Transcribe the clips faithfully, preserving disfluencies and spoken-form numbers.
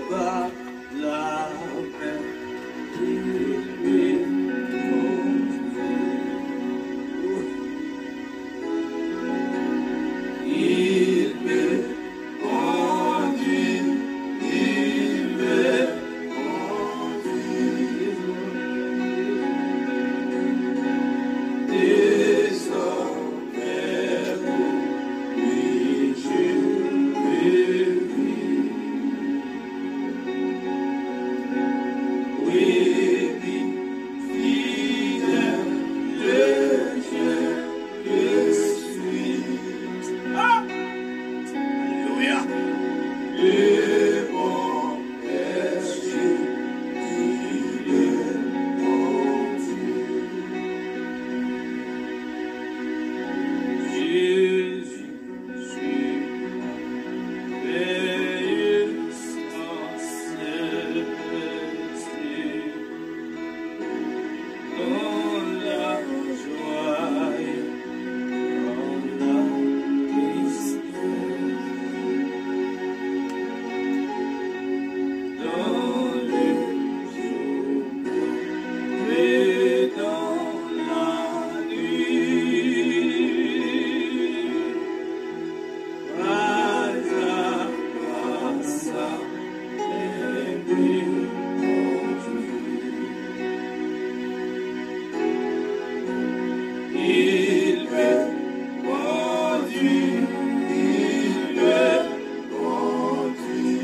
Par la main, il me conduit. Il me conduit, il me conduit.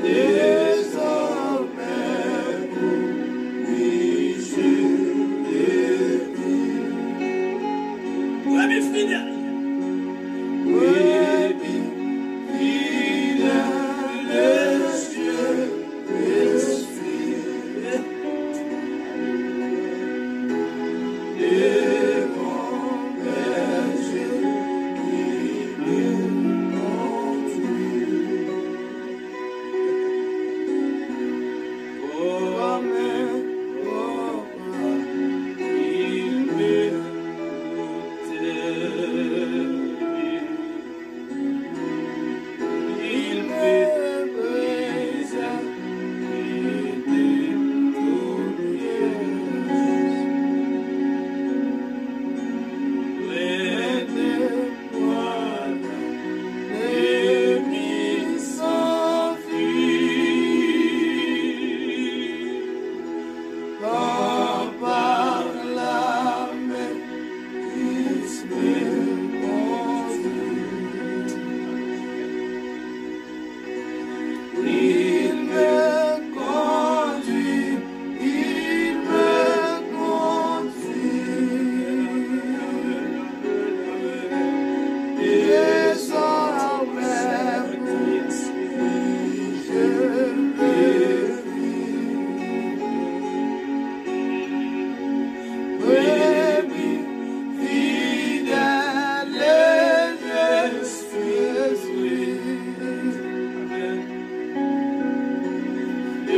Désormais, Brebis fidèl. Brebis fidèl de Dieu. Il me conduit, il me conduit. Désormais, je le vis. Brebis fidèle de Jésus-Christ,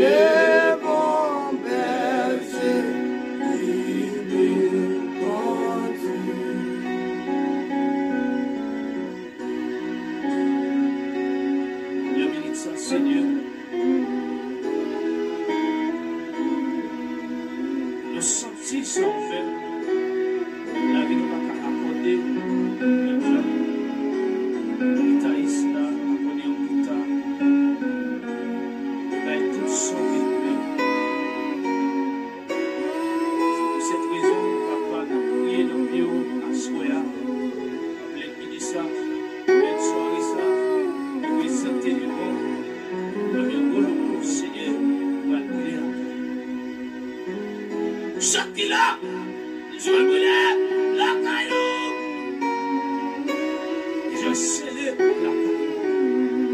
le bon berger qui me conduit. Nan minit sa, Senyè, nou santi sa w fè. Lavi nou pa ka akòde, menm jan gitayis la akòde yon gita, bay tout son ke l vle. Se pou sèt rezon, Papa, n ap priye nan pye w aswè a. Lènmi de sa, lèn sware sa, nou prezante devan w, kòm yon olokòs, Senyè, pou al brile lakay ou. Chak ki la, bezwen brile lakay ou. Bezwen sele lakay ou.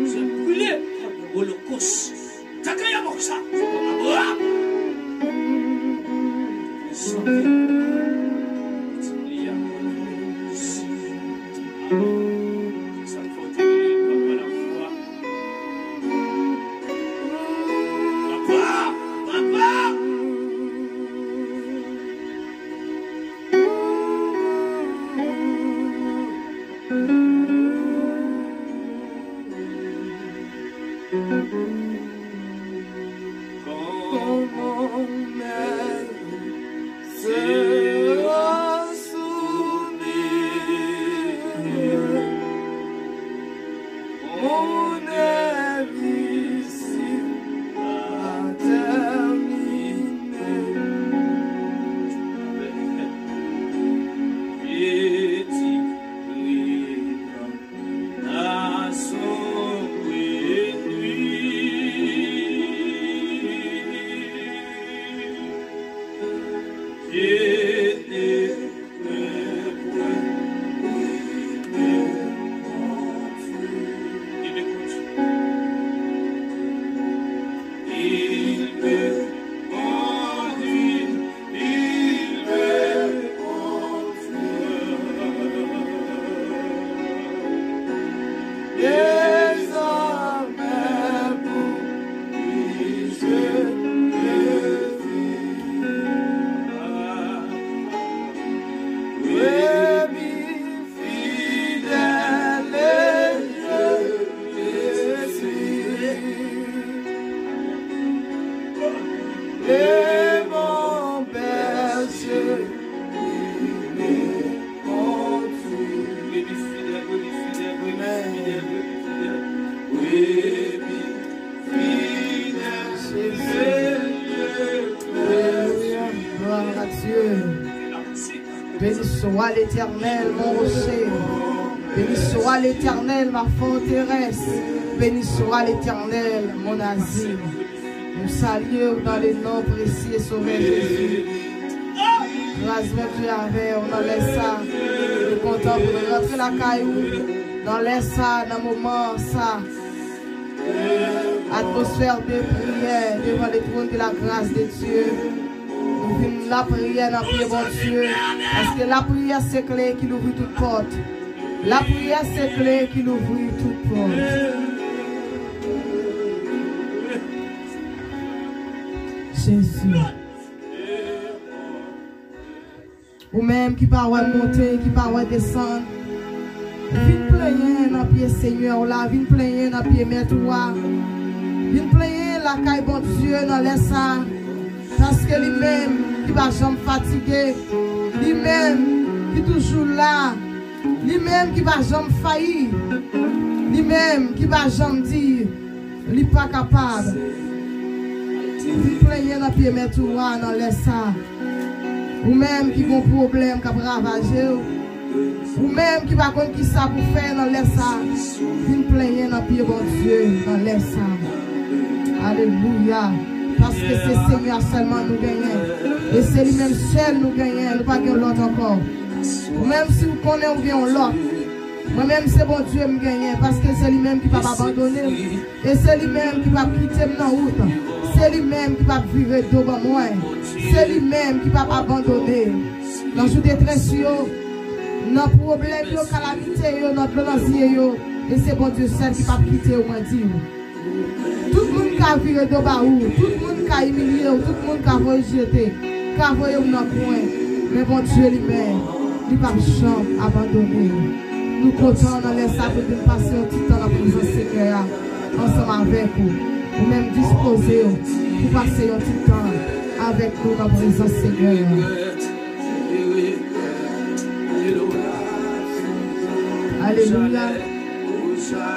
Bezwen brile kòm yon olokòs. Takaya boksa. Abraham. Santi. Ti li a. Amen. Sa fò te li pa la fwa. Papa, papa. Soit l'Éternel, mon rocher. Béni soit l'Éternel, ma forteresse. Béni soit l'Éternel, mon asile. Nou salye w nan le non presye Sovè Jezi. Gras Bondye avè w nan lè sa. Nou kontan pou nou rantre lakay ou nan lè sa, nan moman sa. Atmosphère de prière devant le trône de la grâce de Dieu. Nou vin lapriyè nan pye Bondye, paske lapriyè se kle ki louvri tout pòt. Lapriyè se kle ki louvri tout pòt. Jezi. Ou menm ki pa wè monte, ki pa wè desann, vin plenyen nan pye Senyè w la, vin plenyen nan pye Mèt ou a. Vin plenyen lakay Bondye nan lè sa, paske li menm ki pa janm fatige, li menm ki toujou la, li menm ki pa janm fayi, li menm ki pa janm di li pa kapab. Vin plenyen nan pye Mèt ou a nan lè sa. Ou menm ki gon pwoblèm k ap ravaje w, ou menm ki pa konn ki sa pou fè nan lè sa, vin plenyen nan pye Bondye nan lè sa. Alelouya. Paske se Senyè a sèlman nou genyen. E se li menm sèl nou genyen. Nou pa gen lòt ankò. Ou menm si w konnen w gen yon lòt. Mwen menm se Bondye m genyen, paske se li menm ki p ap abandone m. E se li menm ki p ap kite m nan wout. Se li menm ki p ap vire do ban mwen. Se li menm ki p ap abandone. Nan jou detrès yo, nan pwoblèm yo, kalamite yo, nan dlo nan zye yo, e se Bondye sèl ki p ap kite w, mwen di w. Tout moun ka vire do ba ou, tout moun ka imilye w, tout moun ka voye jete, ka voye w nan kwen. Men Bondye li menm, li p ap janm abandone w. Nou kontan nan lè sa pou vin pase yon ti tan nan prezans Senyè a ansanm avèk ou. Ou menm dispoze w pou pase yon ti tan avèk nou nan prezans Senyè a. Alléluia.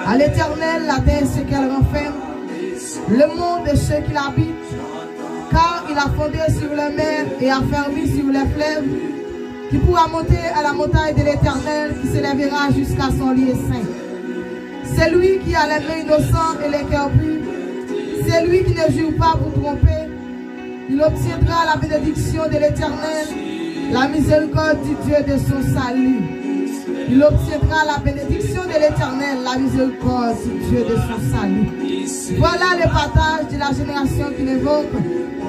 À l'Éternel, la terre et ce qu'elle renferme, le monde et ceux qui l'habitent, car il a fondé sur les mers et affermi sur les fleuves, qui pourra monter à la montagne de l'Éternel, qui s'élèvera jusqu'à son lieu saint. C'est lui qui a les mains innocentes et les cœurs purs. C'est lui qui ne jure pas pour tromper. Il obtiendra la bénédiction de l'Éternel, la miséricorde du Dieu de son salut. Il obtiendra la bénédiction de l'Éternel, la miséricorde du Dieu de son salut. Voilà le partage de la génération qui l'invoque,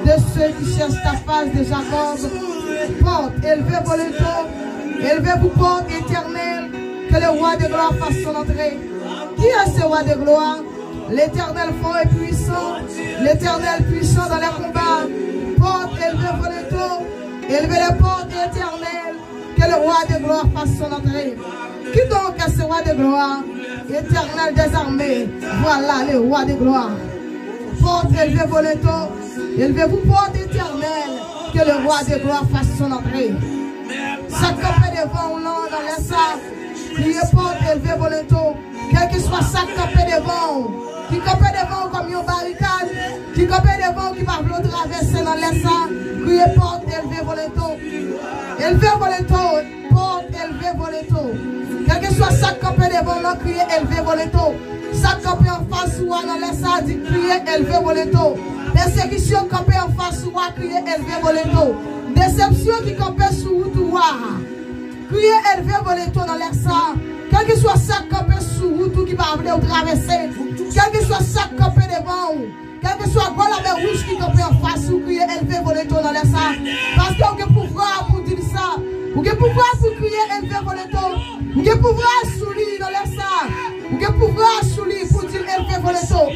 de ceux qui cherchent ta face de Jacob. Porte, élevez vos linteaux, élevez vos portes éternelles, que le roi de gloire fasse son entrée. Qui est ce roi de gloire? L'Éternel fort et puissant, l'Éternel puissant dans les combats. Porte, élevez vos linteaux, élevez les portes éternelles, que le roi de gloire fasse son entrée. Qui donc est ce roi de gloire? Éternel des armées, voilà le roi de gloire. Porte, élevez vos linteaux, élevez vos portes éternelles, que le roi de gloire fasse son entrée. Sa k kanpe devan w lan nan lè sa, kriye pòt, élevez vos linteaux. Kèlkeswa sa k kanpe devan w, ki kanpe devan w kòm yon barikad, ki kanpe devan w ki pa vle w travèse nan lè sa, kriye pòt, élevez vos linteaux. Élevez vos linteaux, porte, élevez vos linteaux. Kèlkeswa sa k kanpe devan w lan, kriye, élevez vos linteaux. Sa k kanpe anfas ou a nan lè sa a, di, kriye, élevez vos linteaux. Pèsekisyon k kanpe anfas ou a, kriye, élevez vos linteaux. Desepsyon ki kanpe sou wout ou a, kriye, élevez vos linteaux nan lè sa a. Kèlkeswa sa k kanpe sou wout ou ki pa vle w travèse, kèlkeswa sa k kanpe devan w, kèlkeswa gwo lamè wouj ki kanpe anfas ou, kriye, élevez vos linteaux nan lè sa a. Paske ou gen pouvwa pou di l sa. Ou gen pouvwa pou kriye, élevez vos linteaux. Ou gen pouvwa sou li nan lè sa a. Ou gen pouvwa sou li pou di l, élevez vos linteaux.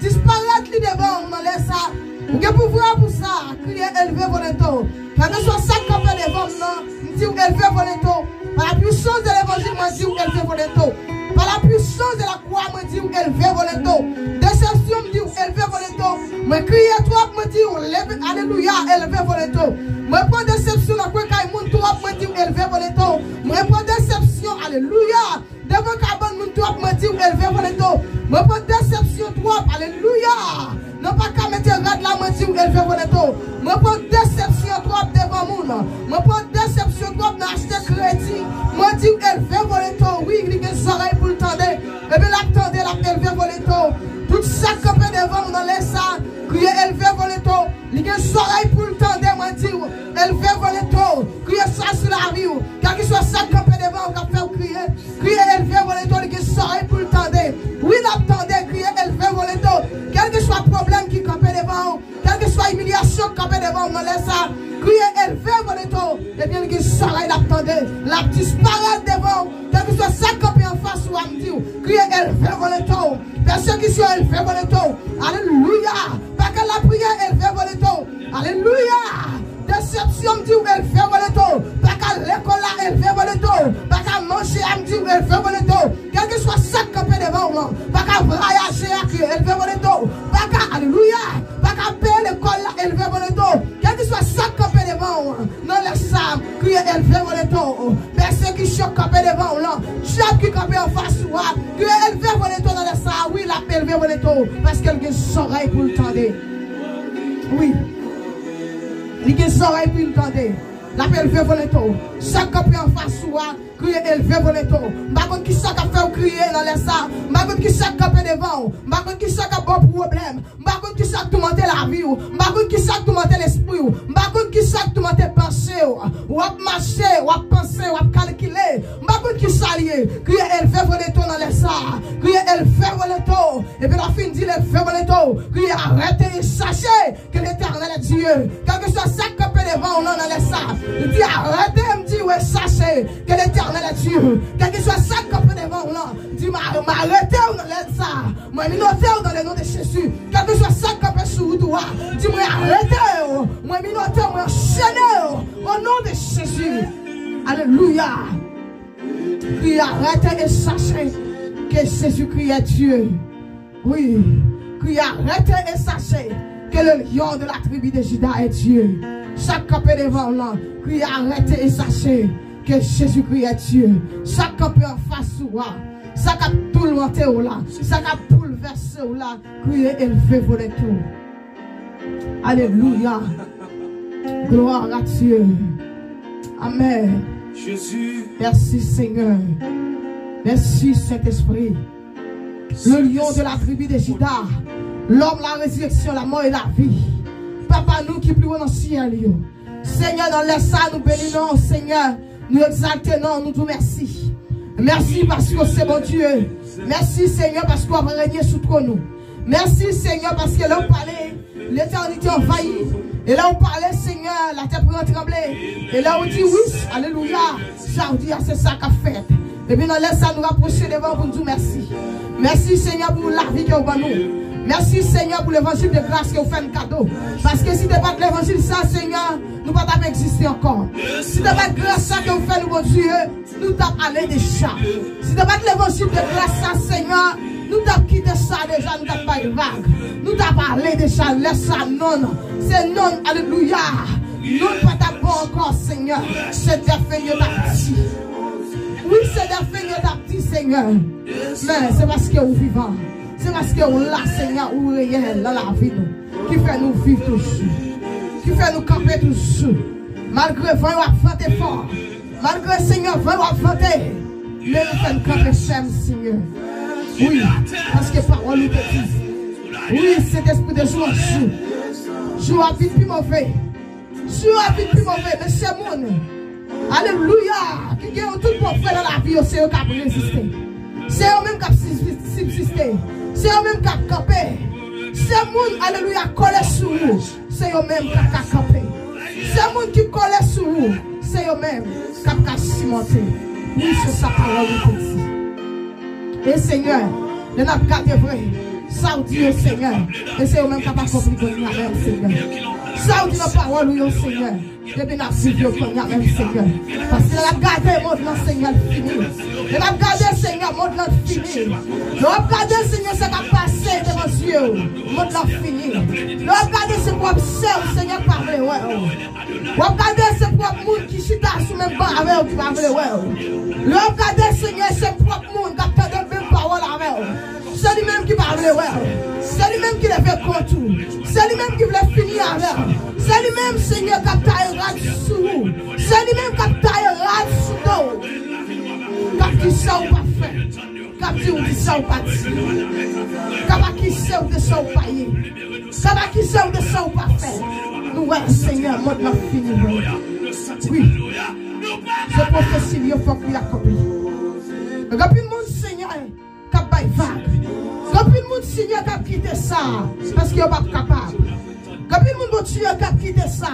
Disparèt li devan w nan lè sa. Ou gen pouvwa pou sa. Kriye, élevez vos linteaux. Kèlkeswa sa k kanpe devan m nan, m di w, élevez vos linteaux. Par la puissance de l'évangile, mwen di w, élevez vos linteaux. Par la puissance de la croix, mwen di w, élevez vos linteaux. Desepsyon, m di w, élevez vos linteaux. Mwen kriye twòp, mwen di w, leve, alelouya, élevez vos linteaux. Mwen pran desepsyon nan kwen kay moun twòp, mwen di w, élevez vos linteaux. Mwen pran desepsyon, alelouya. Devan kabann moun twòp, mwen di w, élevez vos linteaux. Mwen pran desepsyon twòp, alelouya. Nan pa ka mete rad la, mwen di w, élevez vos linteaux. Mwen pran desepsyon twòp devan moun. Mwen pran desepsyon twòp nan achte kredi. Mwen di w, elve vo leto, wi, li gen zòrèy pou l tande. Ebyen, l ap tande, l ap elve vo leto. Tout sa k kanpe devan w nan lè sa, kriye elve vo leto. Li gen zòrèy pou l tande, mwen di w, elve vo leto. Kriye sa sou lavi w. Kèlkeswa sa k kanpe devan w, k ap fè w kriye, kriye elve vo leto, li gen zòrèy pou l tande. Wi, l ap tande, kriye elve vo leto. Kèlkeswa pwoblèm ki kanpe devan w, kèlkeswa imilyasyon k kanpe devan w nan lè sa, kriye elve vo leto. Ebyen, li gen zòrèy, l ap tande, l ap disparèt devan w. Kèlkeswa sa k kanpe anfas ou a, m di w, kriye elve vo leto. Pèsekisyon, elve vo leto. Alelouya. Pa ka lapriyè, elve vo leto. Alelouya. Desepsyon, m di w, elve vo leto. Pa ka lekòl la, elve vo leto. Pa ka manje a, m di w, elve vo leto. Kèlkeswa sa k kanpe devan w lan, pa ka vwayaje a, kriye elve vo leto. Pa ka, alelouya, pa ka peye lekòl la, elve vo leto. Kèlkeswa sa k kanpe devan w nan lè sa, kriye elve vo leto. Pèsekisyon k kanpe devan w lan, dyab ki kanpe anfas ou a, kriye elve vo leto nan lè sa. Wi, l ap elve vo leto, paske l gen zòrèy pou l tande. Wi. Li gen zòrèy pou l tande. L ap elve vo leto. Sa k kanpe anfas ou a, kriye elve vo leto. M pa konn kisa k ap fè w kriye nan lè sa. M pa konn kisa k kanpe devan w. M pa konn kisa k ap ba w pwoblèm. M pa konn kisa k toumante lavi w. M pa konn kisa k toumante lespri w. M pa konn kisa k toumante panse w. W ap mache, w ap panse, w ap kalkile. M pa konn kisa l ye. Kriye elve vo leto nan lè sa. Kriye elve vo leto. Epi lè w fin di l elve vo leto, kriye arete e chache que l'Éternel est Dieu. Kèlkeswa sa k kanpe devan w lan nan lè sa, di arete, m di w e chache que l'Éternel est Dieu. Kèlkeswa sa k kanpe devan w lan, di m a- m arete w nan lè sa. Mwen minote w dans le nom de Jésus. Kèlkeswa sa k kanpe sou wout ou a, di mwen arete w. Mwen minote w, mwen anchene w. Au nom de Jésus. Alelouya. Kriye arete e chache que Jésus-Christ est Dieu. Wi, kriye arete e chache que le lion de la tribu de Juda est Dieu. Sa k kanpe devan w lan, kriye arete e chache que Jésus-Christ est Dieu. Sa k kanpe anfas ou a, sa k ap toumante w la, sa k ap boulvèse w la, kriye elve vo leto. Alelouya. Gloire à Dieu. Amen. Jésus. Merci Seigneur. Merci Saint-Esprit. Le lion de la tribu de Juda, l'homme, la résurrection, la mort et la vie. Papa nou ki pi wo nan syèl yo. Senyè, nan lè sa, nou beni non w, Senyè. Nou egzalte non w, nou di w mèsi. Mèsi paske w se Bondye. Mèsi, Senyè, paske w ap renye sou twòn ou. Mèsi, Senyè, paske lè w pale, letènite anvayi. E lè w pale, Senyè, latè pran tranble. E lè w di wi, alelouya, sa w di a, se sa k ap fèt. Epi nan lè sa, nou rapwoche devan w pou n di w mèsi. Mèsi, Senyè, pou lavi ke w ban nou. Mèsi, Senyè, pou levanjil de gras ke w fè n kado. Paske si te pa t levanjil sa, Senyè, nou pa t ap egziste ankò. Si te pa t gras sa ke w fè nou, Bondye, nou t ap ale deja. Si te pa t levanjil de gras sa, Senyè, nou t ap kite sa deja, nou t ap bay vag. Nou t ap ale deja, lè sa non, se non, alelouya. Non pa t ap bon ankò, Senyè. Se dèfen yo t ap di. Wi, se dèfen yo t ap di, Senyè. Men se paske ou vivan. Se paske ou la, Senyè, ou reyèl nan lavi nou, ki fè nou viv toujou. Ki fè nou kanpe toujou. Malgre van yo ap vante fò. Malgre, Senyè, van yo ap vante. Men ou fè n kanpe fèm, Senyè. Wi, paske pawòl ou te di. Wi, Sentespri, de jou an jou, jou ap vin pi move. Jou ap vin pi move, men se moun, alelouya, ki gen yon tout pwofè nan lavi yo, se yo k ap reziste. Se yo menm k ap sibsiste. Se yo menm k ap kanpe. Se moun, alelouya, kole sou ou. Se yo menm k ap ka kanpe. Se moun ki kole sou ou. Se yo menm k ap ka simonte. Wi, se sa pawòl ou te di. E Senyè, lè n ap gade vre, sa w di yo, Senyè, e se yo menm k ap akonpli kounye a menm, Senyè. Sa w di nan pawòl ou yo, Senyè, epi n ap viv yo kounye a menm, Senyè. Paske lè n ap gade mond lan, Senyè, l fini. Lè n ap gade, Senyè, mond lan fini. Lè w ap gade, Senyè, sa k ap pase devan zye w, mond lan fini. Lè w ap gade, se pwòp sè w, Senyè, k pa vle wè w. W ap gade se pwòp moun ki chita sou menm ban avè w ki pa vle wè w. Lè w ap gade, Senyè, se pwòp moun k ap tande menm pawòl avè w. Se li menm ki pa vle wè w. Se li menm ki leve kont ou. Se li menm ki vle fini avè w. Se li menm, Senyè, k ap taye rad sou ou. Se li menm k ap taye Al sou do w, k ap di sa ou pa fè, k ap di ou di sa ou pa di, k ap akize w de sa ou pa ye, k ap akize w de sa ou pa fè. Nou wè, Senyè, mond lan fini vre. Wi. Se pwofesi li yo, fòk li akonpli. Men gen anpil moun, Senyè, k ap bay vag. Gen anpil moun, Senyè, k ap kite sa, paske yo p ap kapab. Gen anpil moun, Bondye, k ap kite sa.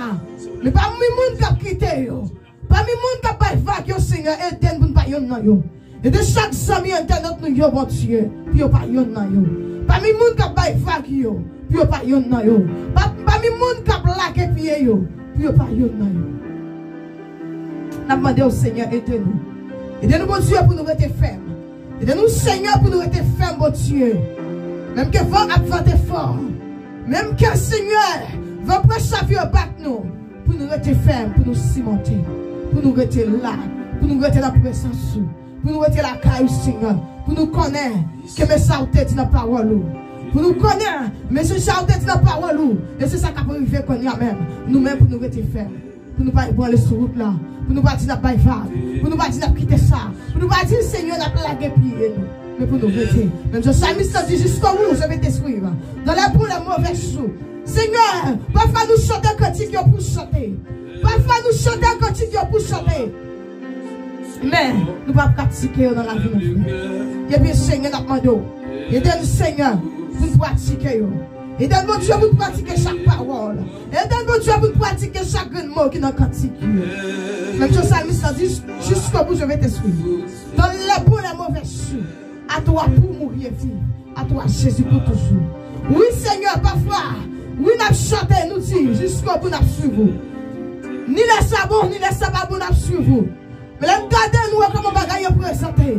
Men pami moun k ap kite yo, pami moun k ap bay vag yo, Senyè, ede n pou n pa yonn nan yo. Ede chak zanmi entènot nou yo, Bondye, pou yo pa yonn nan yo. Pami moun k ap bay vag yo, pou yo pa yonn nan yo. Pa, pami moun k ap lage pye yo, pou yo pa yonn nan yo. N ap mande w, Senyè, ede nou. Ede nou, Bondye, pou nou rete fèm. Ede nou, Senyè, pou nou rete fèm, Bondye. Menm ke van ap vante fò, menm ke, Senyè, van pran chavire bat nou, pou nou rete fèm, pou nou simonte, pou nou rete la, pou nou rete nan prezans ou, pou nou rete lakay ou, Senyè, pou nou konnen ke men sa ou te di nan pawòl ou, pou nou konnen men se sa ou te di nan pawòl ou, e se sa k ap rive kounye a menm. Nou menm pou nou rete fèm, pou nou pa ebranle sou wout la, pou nou pa di n ap bay vag, pou nou pa di n ap kite sa, pou nou pa di, Senyè, n ap lage pye nou, men pou nou rete. Menm jan salmis lan di, jusqu'au bout, je vais te suivre. Dans les bons, les mauvais jours. Senyè, pafwa nou chante kantik yo pou chante. Pafwa nou chante kantik yo pou chante. Men, nou p ap pratike yo nan lavi nou, frè. Ebyen, Senyè, n ap mande w, ede n, Senyè, pou n pratike yo. Ede n, Bondye, pou n pratike chak pawòl. Ede n, Bondye, pou n pratike chak grenn mo ki nan kantik yo. Menm jan salmis lan di, jusqu'au bout, je vais te suivre. Dans les bons, les mauvais jours. À toi pour mourir et vivre, à toi Jésus pour toujours. Wi, Senyè, pafwa, wi, n ap chante, nou di, jusqu'au bout n ap swiv ou. Ni lè sa bon, ni lè sa pa bon, n ap swiv ou. Men lè n gade, nou wè kòman bagay yo prezante.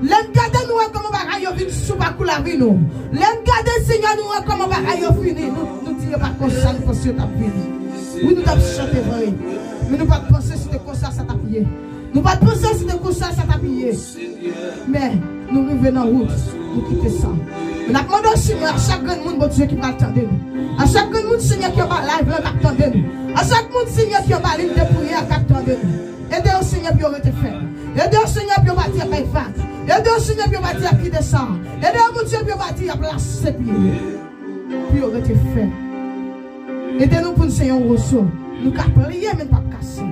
Lè n gade, nou wè kòman bagay yo vin sou pakou lavi nou. Lè n gade, Senyè, nou wè kòman bagay yo fini. Nou, nou di yo pa t konsa, nou panse yo t ap vini. Wi, nou t ap chante vre. Men nou pa t panse se te konsa sa t ap ye. Nou pa t panse se te konsa sa t ap ye. Men, nou rive nan wout, nou kite sa. Men n ap mande w, Senyè, a chak grenn moun, Bondye, ki pral tande nou. A chak grenn moun, Senyè, ki anba live lan, k ap tande nou. A chak moun, Senyè, ki anba liy de priyè a, k ap tande nou. Ede yo, Senyè, pou yo rete fèm. Ede yo, Senyè, pou yo pa di y ap bay vag. Ede yo, Senyè, pou yo pa di y ap kite sa. Ede yo, Bondye, pou yo pa di y ap lase pye yo. Pou yo rete fèm. Ede nou pou n se yon woso. Nou ka pliye, men n p ap kase.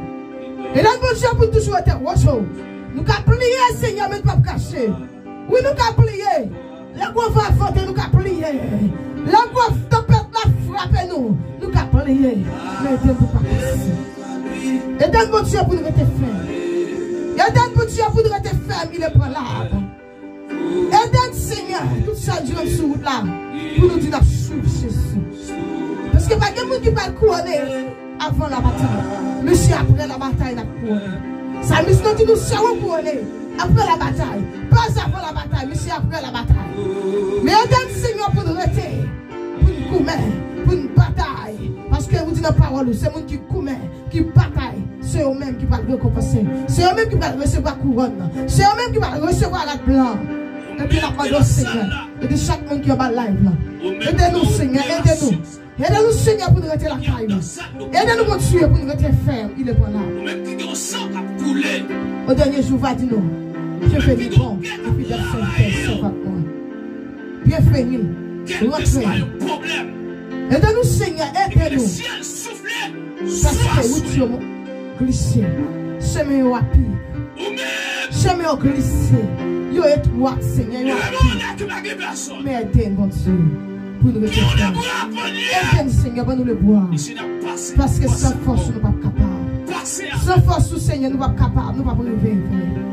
Ede n, Bondye, pou n toujou rete woso. Nou ka pliye, Senyè, men n p ap kase. Wi, nou ka pliye. Lè gwo van ap vante, nou ka pliye. Lè gwo tanpèt la frape nou, nou ka pliye. Men ede n pou n pa kase. Ede n, Bondye, pou n rete fèm. Ede n, Bondye, pou n rete fèm, inebranlab. Ede n, Senyè, tout sa di nou sou wout la, pou nou di n ap swiv Jezi. Paske pa gen moun ki pral kouwone avan labatay. Men se apre labatay n ap kouwone. Salmis lan di nou, se ou kouwone apre labatay. Pa avan labatay, men se apre labatay. Men ede n, Senyè, pou n rete, pou n goumen, pou n batay. Paske ou di nan pawòl ou, se moun ki goumen, ki batay, se yo menm ki pral rekonpanse. Se yo menm ki pral resevwa kouwòn nan. Se yo menm ki pral resevwa rad blan an. Epi n ap mande w, Senyè, ede chak moun ki anba live la. Ede nou, Senyè, ede nou. Ede nou, Senyè, pou nou rete lakay ou. Ede nou, Bondye, pou nou rete fèm, inebranlab. Au dernier jour, va di nou, Bienveni, bon e fidèl sèvitè, sèvant mwen. Bienveni, rantre. Ede nou, Senyè, ede nou. Paske wout yo glise, chemen yo apik. Chemen yo glise, yo etwat, Senyè, yo apik. Men ede n, Bondye, pou n rete fèm. Ede n, Senyè, ban nou lebwa. Paske san fòs ou, nou p ap kapab. San fòs ou, Senyè, nou p ap kapab, nou p ap rive vre.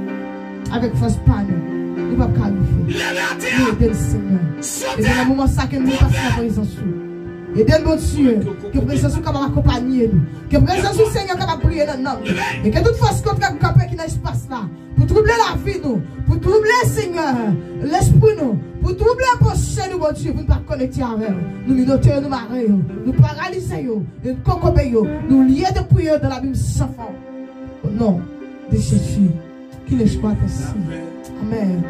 Avèk fòs pa nou, nou p ap ka rive. Men ede n, Senyè. Ede nan moman sa ke nou pase nan prezans ou. Ede n, Bondye, ke prezans ou kapab akonpanye nou. Ke prezans ou, Senyè, kapab briye nan nanm nou. E ke tout fòs kontrè k kanpe ki nan espas la, pou twouble lavi nou, pou twouble, Senyè, lespri nou, pou twouble panse nou, Bondye, pou n pa konekte avè w. Nou minote yo, nou mare yo, nou paralize yo, nou kokobe yo, nou lye de priye yo dans l'abîme sans fond. Au nom de Jésus. Ki lespwa te si. Amèn.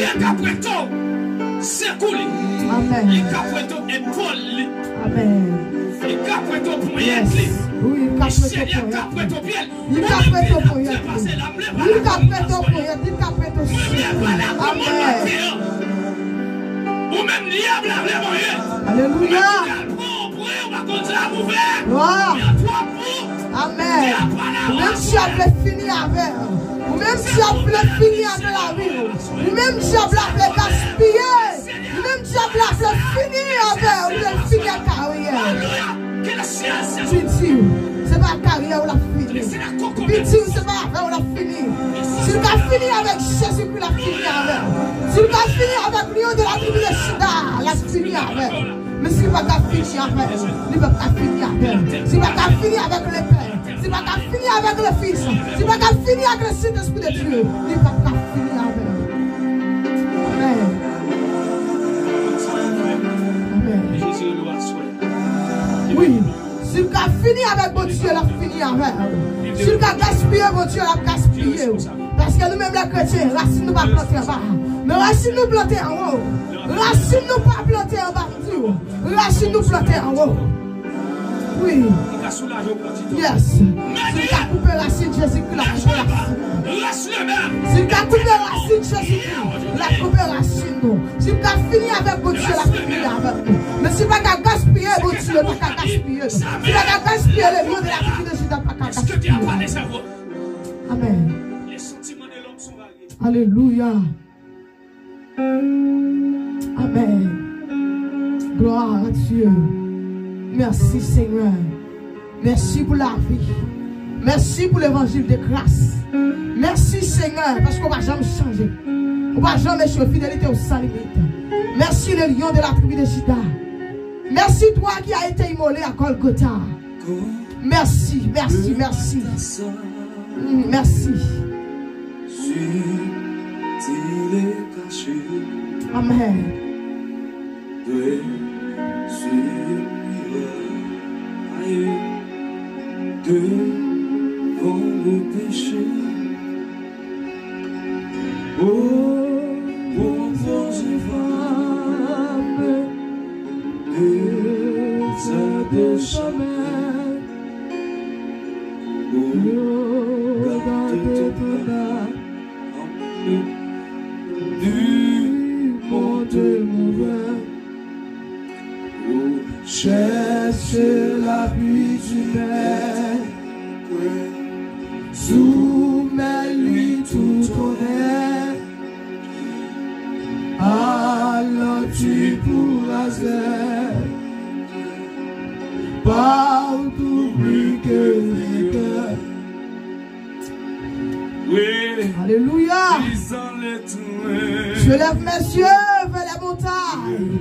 Li ka prete w sekou li. Amèn. Li ka prete w epòl li. Amèn. Li ka prete w ponyèt li. Wi, li ka prete w ponyèt li. Senyè ka prete w pye l. Li ka prete w ponyèt li. Li ka prete w ponyèt li. Li ka prete w sekou. Amèn. Ou menm dyab la vle manje. Alelouya. Ou menm dyab la pran w pran w pa konn sa pou fè. Amèn. Ou menm dyab vle fini avè w. Ou menm dyab vle fini avè lavi w. Ou menm dyab la vle gaspiye. Ou menm dyab la vle fini avè w. Ou vle fini ak karyè. Li di w, se pa karyè w l ap fini. Li di w, se pa avè w l ap fini. Si l ka fini avèk Jezikri, l ap fini avè w. Si l ka fini avèk Lion de la tribu de Juda, l ap fini avè w. Men si l pa ka fini avè w, li p ap ka fini avè w. Si l pa ka fini avèk lepè, si l pa ka fini avèk le Fils, si l pa ka fini avèk le Saint-Esprit de Dieu, li p ap ka fini avè w. Amèn. Amèn. Wi. Si l ka fini avèk Bondye, l ap fini avè w. Si l ka gaspiye Bondye, l ap gaspiye w. Paske nou menm lè kretyen, rasin nou pa plante anba. Men rasin nou plante anwo. Rasin nou pa plante anba, m di w. Rasin nou plante anwo. Wi. Yes. Si l ka koupe rasin, Jezikri l ap koupe rasin. Si l ka koupe rasin, Jezikri l ap koupe rasin nou. Si l ka fini avèk Bondye, l ap fini avèk nou. Men si l pa ka gaspiye Bondye, l pa ka gaspiye nou. Si l pa ka gaspiye le Lion de la tribu de Juda, l pa ka gaspiye nou. Amèn. Alelouya. Amèn. Gloire à Dieu. Mèsi, Senyè. Mèsi pou lavi. Mèsi pou levanjil de gras. Mèsi, Senyè, paske w pa janm chanje. Ou pa janm echwe, fidelite w san limit. Mèsi, le Lion de la tribu de Juda. Mèsi, toi qui a été immolé à Golgotha. Mèsi, mèsi, mèsi. Mm, mèsi. Amèn. Devant le péché. Oh, mon Dieu, femme, et ça de jamais. Oh, garde ton âme du monde mauvais. Oh, cherche l'appui du Maître, soumets-lui tout ton être, alors tu pourras être partout plus que vainqueur. Oui. Alléluia. Je lève mes yeux vers les montagnes.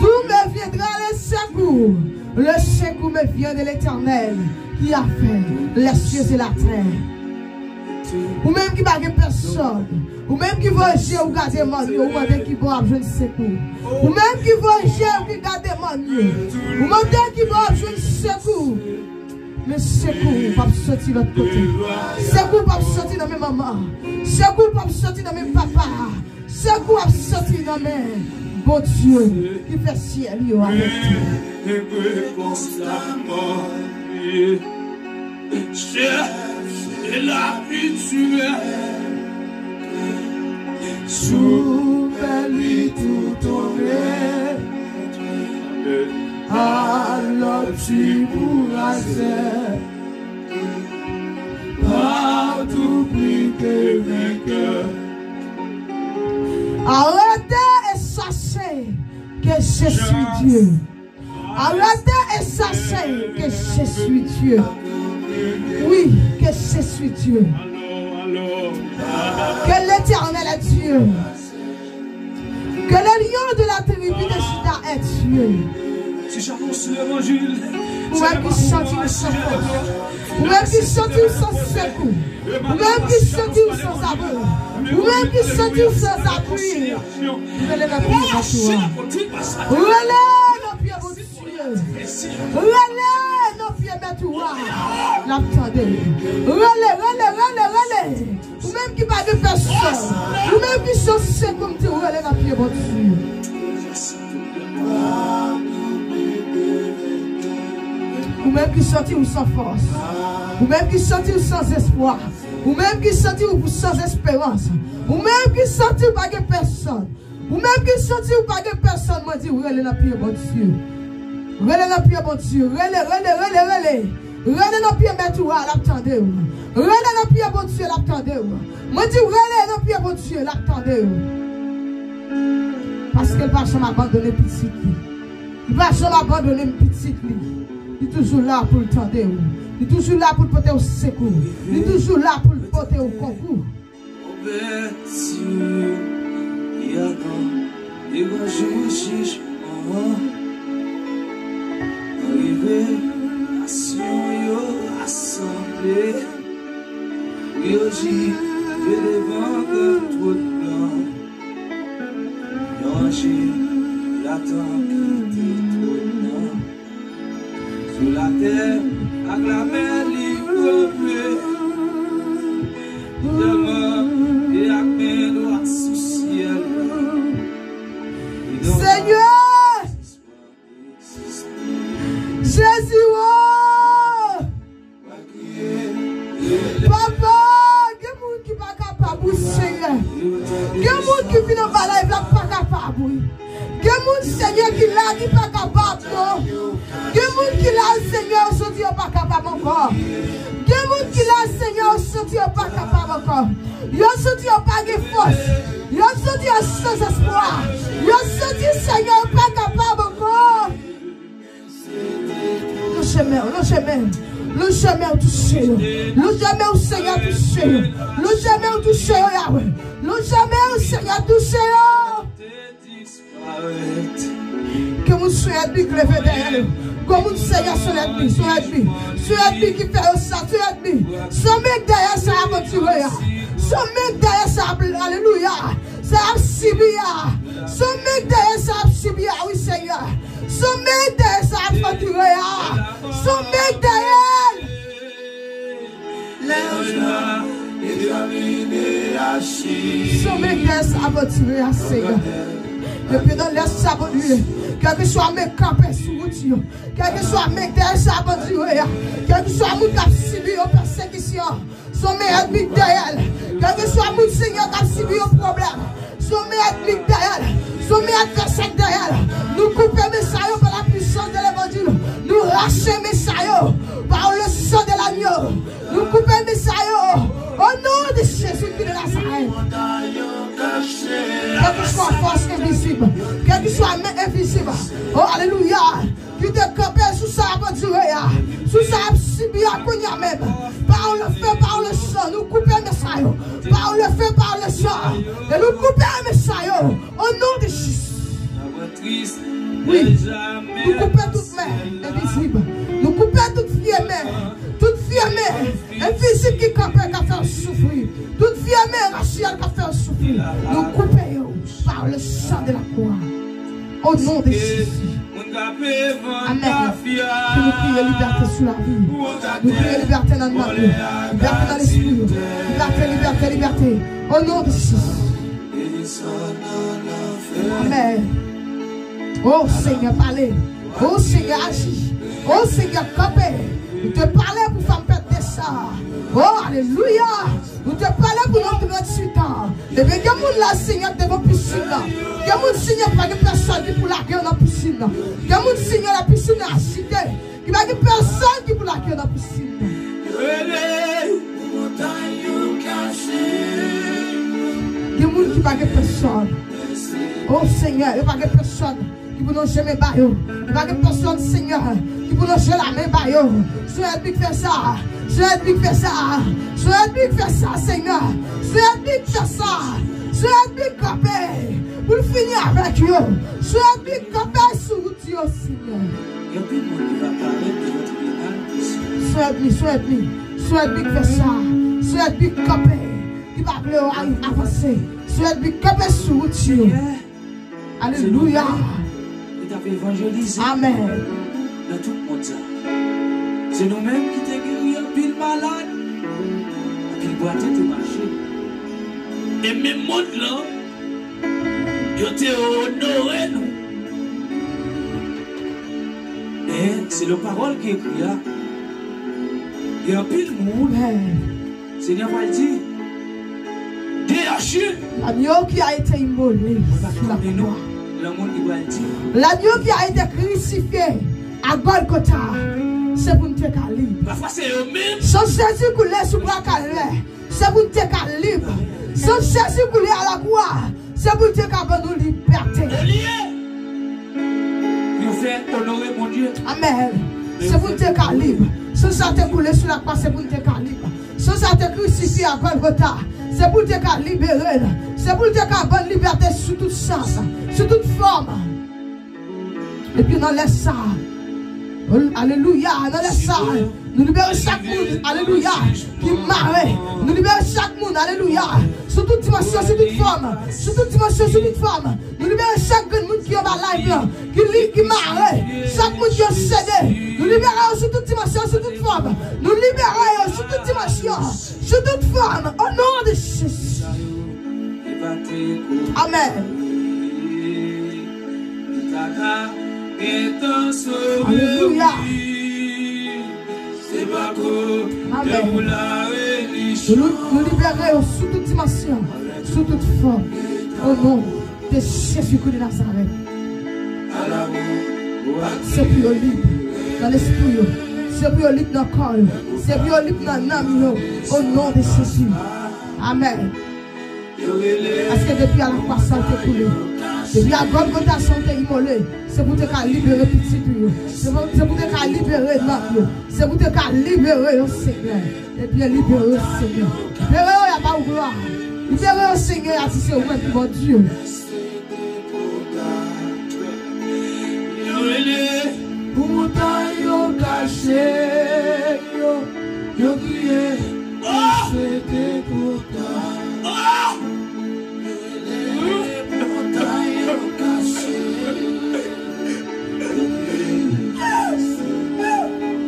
D'où me viendra le secours? Le secours me vient de l'Éternel qui a fait les cieux et la terre. Ou menm ki pa gen pèsòn, ou menm ki voye je w gade mòn yo, ou mande ki bò w ap jwenn sekou. Ou menm ki voye je w ki gade mòn yo, ou mande ki bò w ap jwenn sekou. Men sekou p ap soti lòt kote. Sekou p ap soti nan men manman. Sekou p ap soti nan men papa. Sekou ap soti nan men Bondye ki fè syèl yo avèk tè. Cherche l'appui du Maître, soumets-lui tout ton être, alors tu pourras être partout plus que vainqueur. Arrêtez et sachez que je suis Dieu. Arrêtez et sachez que je suis Dieu. Oui, que je suis Dieu. Que l'Éternel est Dieu. Que le Lion de la tribu de Juda est Dieu. Ou menm ki santi w san fòs. Ou menm ki santi w san sekou. Ou menm ki santi w san abri. Ou menm ki santi w san apui. Rele nan pye Bondye a. Rele nan pye Bondye. Rele nan pye Mèt ou a. L ap tande. Rele, rele, rele, rele. Ou menm ki pa gen pèsòn. Ou menm ki sanse kòm di w. Bondye. Ou menm ki santi w san fòs, ou menm ki santi w san espwa, ou menm ki santi w san esperans, ou menm ki santi w pa gen pèsonn, ou menm ki santi w pa gen pèsonn, mwen di w rele nan pye Bondye. Rele nan pye Bondye. Rele, rele, rele, rele. Rele nan pye mèt ou a, l ap tande w. Rele nan pye Bondye, l ap tande w. Mwen di w rele nan pye Bondye, l ap tande w. Paske l pa janm abandone pitit li. Li pa janm abandone pitit li. Li toujou la pou l tande w. Li toujou la pou l pote w sekou. Li toujou la pou l pote w konkou. Ouvèti, y a nan devan jou jijman an. Rive, nasyon yo rasanble. Pou yo jije devan gran twòn nan. Yon anj la tann kite twòn nan. Sou latè ak lamè li pwouve. Tèlman e ak men dwat sou syèl la. Senyè! Jezi, o! Papa, gen moun ki pa kapab, wi, Senyè. Gen moun ki vin anba live la, pa kapab, wi. Gen moun, Senyè, ki la, ki pa kapab, non. Gen moun ki la, Senyè, yo santi yo pa kapab ankò. Gen moun ki la, Senyè, yo santi yo pa kapab ankò. Yo santi yo pa gen fòs. Yo santi yo san espwa. Yo santi, Senyè, yo pa kapab ankò. Lonje men w, lonje men w. Lonje men w, touche yo. Lonje men w, Senyè, touche yo. Lonje men w, touche yo, Yahweh. Lonje men w, Senyè, touche yo. Ke moun se yon ènmi ki leve dèyè yo. Ke moun, Senyè, se yon ènmi, se yon ènmi. Se yon ènmi ki fè yo sa, se yon ènmi. Sonmen dèyè sa ap andire a. Sonmen dèyè sa ap, alelouya. Sa ap sibi a. Sonmen dèyè sa ap sibi a, wi, Senyè. Sonmen dèyè sa ap andire a. Sonmen dèyè. Sonmen dèyè sa ap andire a, Senyè. Depi nan lès sa, Bondye, kèlkeswa men kanpe sou wout yo, kèlkeswa men dèyè sa ap andire a, kèlkeswa moun k ap sibi yon pèsekisyon, sonmen ènmi dèyè l, kèlkeswa moun, Senyè, k ap sibi yon pwoblèm, sonmen ènmi dèyè l, sonmen advèsè dèyè l, nou koupe men sa yo par la puissance de l'évangile, nou rache men sa yo par le sang de l'agneau. Nou koupe men sa yo. Au nom de Jésus-Christ de Nazareth. Kèlkeswa fòs envizib, kèlkeswa men envizib, o, alelouya, ki te kanpe sou sa ap andire a, sou sa ap sibi a kounye a menm. Par le feu, par le sang, nou koupe men sa yo. Par le feu, par le sang, e nou koupe men sa yo. Au nom de Jésus. Wi, nou koupe tout men envizib. Nou koupe tout vye men. Tout vye men envizib ki kanpe, k ap fè w soufri. Tout vye men rasyèl k ap fè w soufri. Nou koupe yo par le sang de la croix. Au nom de Jésus. Amen. Ke nou kriye libète sou lavi yo. Nou kriye libète nan nanm yo. Libète nan lespri yo. Libète, libète, libète. Au nom de Jésus. Amen. O Senyè, pale. O Senyè, aji. O Senyè, kanpe. Nou te pale pou fanm pèt de sa. O, alelouya. Nou te pale pou nonm tranntuit an. Ebyen, gen moun la, Senyè, devan pisin nan. Gen moun, Senyè, pa gen pèsòn ki pou lage yo nan pisin nan. Gen moun, Senyè, la pisin nan ajite. Ki pa gen pèsòn ki pou lage yo nan pisin nan. Rele pou montay yo kache. Gen moun ki pa gen pèsòn. O Senyè, yo pa gen pèsòn ki pou lonje men ba yo. Yo pa gen pèsòn, Senyè, ki pou lonje lamen ba yo. Se ènmi k fè sa. Se ènmi k fè sa. Se ènmi k fè sa, Senyè. Se ènmi k fè sa. Se ènmi k kanpe pou l fini avèk yo. Se ènmi k kanpe sou wout yo, Senyè. Gen anpil moun ki va parèt devan tribinal. Se ènmi, se ènmi, se ènmi k fè sa. Se ènmi k kanpe, ki pa vle yo avanse. Se ènmi k kanpe sou wout yo. Alelouya. Li t ap evanjelize. Amen. Nan tout mond sa. Se nou menm ki te geri anpil malad, anpil bwate te mache. E menm mond lan, Yo te onore nou. Men, selon pawòl ki ekri a, gen anpil moun, Senyè pral di, Dégagez! L'agneau qui a été immolé sur la croix. L'agneau qui a été crucifié à Golgotha. Se pou n te ka lib. San Jezi koule sou bwa Kalvè, se pou n te ka lib. San Jezi koule a lakwa, se pou l te ka ban nou libète. Amèn. Se pou n te ka lib. San sa te koule sou lakwa, se pou n te ka lib. San sa te krisifye a Golgotha, se pou l te ka libere n. Se pou l te ka ban n libète sou tout sans, sou tout fòm. Epi nan lè sa, alelouya, nan lè sa, nou libere chak moun, alelouya, ki mare. Nou libere chak moun, alelouya, sou tout dimansyon, sou tout fòm, sou tout dimansyon, sou tout fòm. Nou libere chak grenn moun ki anba live lan, ki li, ki mare, chak moun ki obsede. Nou libere yo sou tout dimansyon, sou tout fòm. Nou libere yo sou tout dimansyon, sou tout fòm, o non de Jezi. Amèn. Alelouya. Amèn. Nou, nou libere yo sou tout dimansyon, sou tout fòm, o non de Jezikri de Nazarèt. Se pou yo lib nan lespri yo. Se pou yo lib nan kò yo. Se pou yo lib nan nanm yo. O non de Jezi. Amèn. Paske depi a lakwa sa w te koule, depi a Gòlgota sa w te imole, se pou te ka libere pitit ou yo. Se pou, se pou te ka libere nanm yo. Se pou te ka libere yo, Senyè. Ebyen, libere yo, Senyè. Libere yo, y a ba ou glwa. Libere yo, Senyè, y a di se ou menm ki Bondye. Yo rele pou montay yo kache yo, yo kriye, men se te twò ta. Yo rele pou montay yo kache yo, yo kriye, men se te twò ta.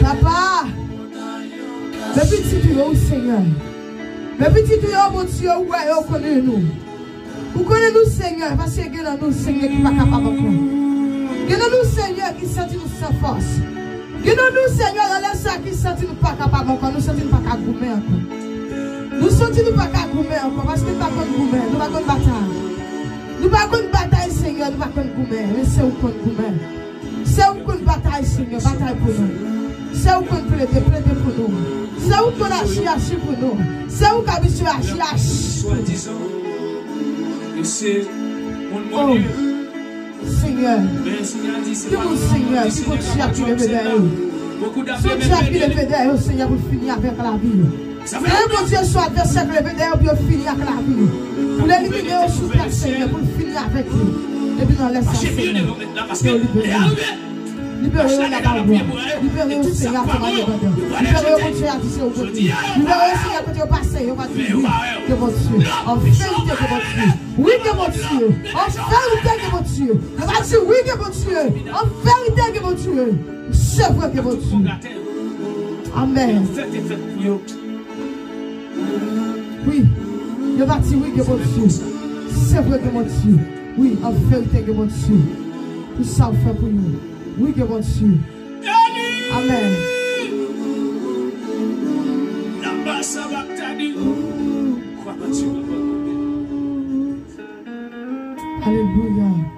Papa, men pitit ou yo, wi, Senyè. Men pitit ou yo, Bondye, ou wè yo, ou konnen nou. Ou konnen nou, Senyè, paske gen nan nou, Senyè, ki pa kapab ankò. Gen nan nou, Senyè, ki santi nou san fòs. Gen nan nou, Senyè, nan lè sa ki santi nou pa kapab ankò. Nou santi nou pa ka goumen ankò. Nou santi nou pa ka goumen ankò, paske nou pa konn goumen, nou pa konn batay. Nou pa konn batay, Senyè, nou pa konn goumen, men se ou konn goumen. Se ou k konn batay, Senyè, batay pou nou. Se ou k konn plede, plede pou nou. Se ou k konn aji, aji pou nou. Se ou k abitye aji, aji pou nou. Oh, Senyè, ki moun, Senyè, ki Bondye ap leve dèyè yo? Bondye ap leve dèyè yo, Senyè, pou l fini avèk lavi yo. Gen Bondye sou advèsè k leve dèyè yo pou yo fini ak lavi yo. Pou l elimine yo sou tè, Senyè, pou l fini avèk yo. Epi nan lè sa, Senyè, ke yo libere yo. Libere yo, Senyè, a Bondye, Bondye. Libere yo, Senyè, kote yo pase, yo va di wi, ke Bondye. An verite, ke Bondye. Wi, ke Bondye. An verite, ke Bondye. Yo va di wi, ke Bondye. An verite, ke Bondye. Se vre, ke Bondye. Amèn. Wi, yo va di wi, gen Bondye. Se vre, gen Bondye. Wi, an verite, gen Bondye. Pou sa w fè pou yo. Wi, gen Bondye. Amèn. Alelouya.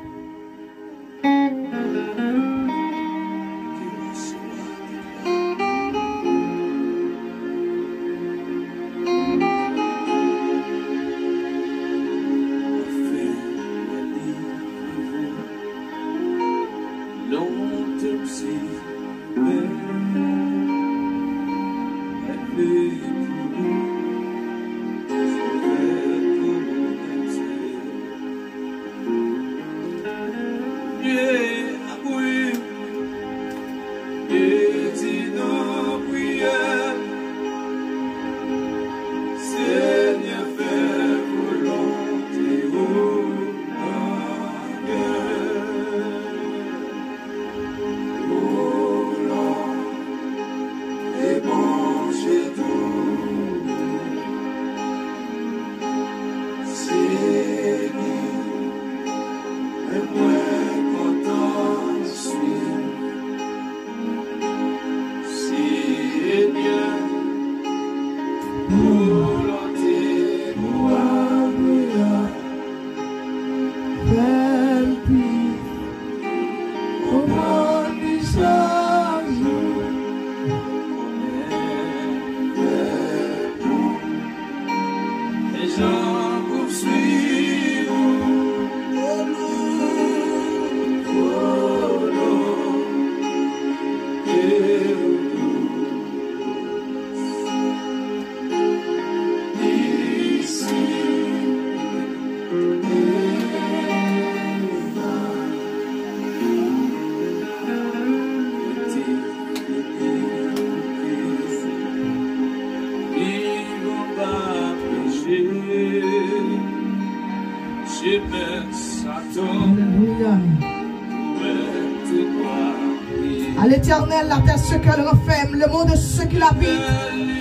Alelouya. À l'Éternel, la terre, ce qu'elle renferme, le monde, ceux qui l'habitent.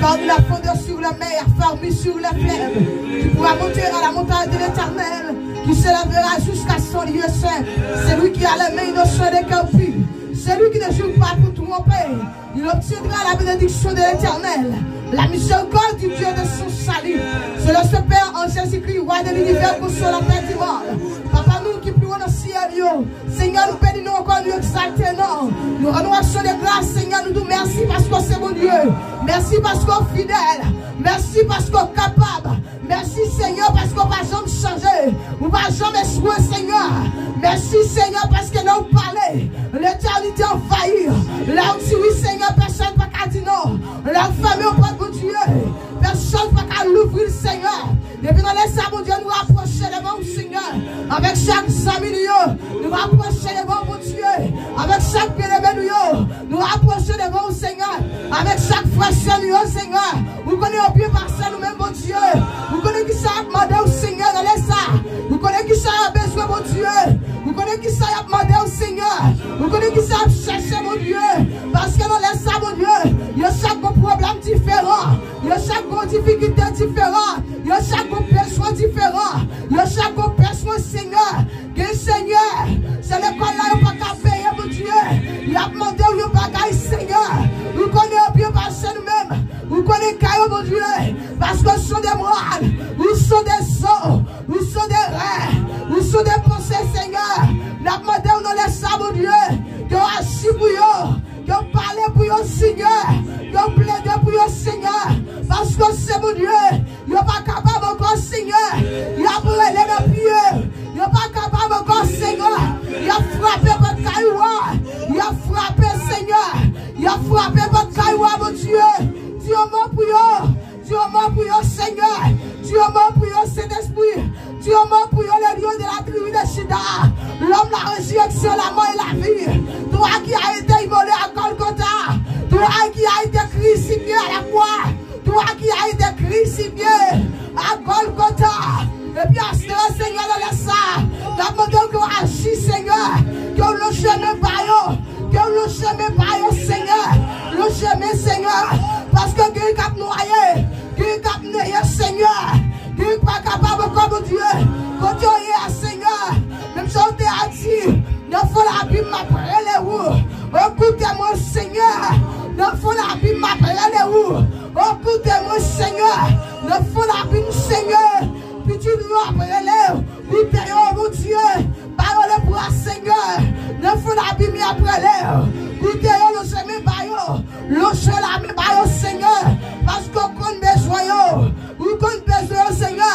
Car il a fondé sur la mer, fermé sur les fleuves. Qui pourra monter à la montagne de l'Éternel, qui s'élèvera jusqu'à son lieu saint. Celui qui a les mains dans son écœur pur, celui qui ne jure pas pour tromper, il obtiendra la bénédiction de l'Éternel, la miséricorde du Dieu de son salut. Selon ce Père en Jésus-Christ, roi de l'univers, consolateur du monde. Papa nou ki pi wo nan syèl yo, Senyè, nou beni nou ankò, nou egzalte non. Nou rann ou aksyon de gras, Senyè, nou di w mèsi paske w se Bondye. Mèsi paske w fidèl. Mèsi paske w kapab. Mèsi, Senyè, paske w pa janm chanje. Ou pa janm echwe, Senyè. Mèsi, Senyè, paske lè w pale, letènite anvayi. Lè w di wi, Senyè, pèsonn pa ka di non. Lè w fèmen yon pòt, Bondye, pèsonn pa ka louvri l, Senyè. Depi nan lè sa, Bondye, nou rapwoche devan w, Senyè, avèk chak zanmi nou yo. Nou rapwoche devan w, Bondye, avèk chak byeneme nou yo. Nou rapwoche devan w, Senyè, avèk chak frè sè nou yo, Senyè. Ou konnen yo byen pase nou menm, Bondye. Ou konnen kisa y ap mande w, Senyè, nan lè sa. Ou konnen kisa y ap bezwen, Bondye. Ou konnen kisa y ap mande w, Senyè. Ou konnen kisa y ap chèche, Bondye. Paske nan lè sa, Bondye, yo chak gon pwoblèm diferan. Yo chak gon difikilte diferan. Yo chak gon bezwen diferan. Yo chak gon bezwen, Senyè. Gen, Senyè, se lekòl la yo pa ka peye, Bondye. Y ap mande w yon bagay, Senyè. Ou konnen yo byen pase nou menm. Ou konnen kè yo, Bondye. Paske w sonde mòral, ou sonde zo, ou sonde rè, ou sonde panse, Senyè. N ap mande w nan lè sa, Bondye, ke w aji pou yo. Ke w pale pou yo, Senyè. Ke w plede pou yo, Senyè. Paske w se Bondye. Yo pa kapab ankò, Senyè. Y ap rele nan pye. Yo pa kapab ankò, Senyè. Y ap frape pòt kay ou a. Y ap frape, Senyè. Y ap frape pòt kay ou a, Bondye. Di yon mo pou yo. Di yon mo pou yo, Senyè. Di yon mo pou yo, Sentespri. Di yon mo pou yo, le lion de la tribu de Juda. L'homme, la résurrection, la mort et la vie. Toi qui as été immolé à Golgotha. Toi qui as été crucifié à la croix. Toi qui as été crucifié à Golgotha. Epi astè, Senyè, nan lè sa, n ap mande w ke w aji, Senyè, ke w lonje men ba yo, ke w lonje men ba yo, Senyè, lonje men, Senyè, paske gen k ap nwaye, gen k ap neye, Senyè, gen k pa kapab ankò, Bondye, kote yo ye a, Senyè, menm jan w te di, nan fon labim m ap rele ou. O, koute mwen, Senyè. Nan fon labim m ap rele ou. O, koute mwen, Senyè. Nan fon labim, Senyè. Pitit ou yo ap rele. Koute yo, Bondye. Ba yo lebra, Senyè. Nan fon labim y ap rele. Koute yo, lonje men ba yo. Lonje lamen ba yo, Senyè. Paske w konn bezwen yo. Ou konn bezwen yo, Senyè.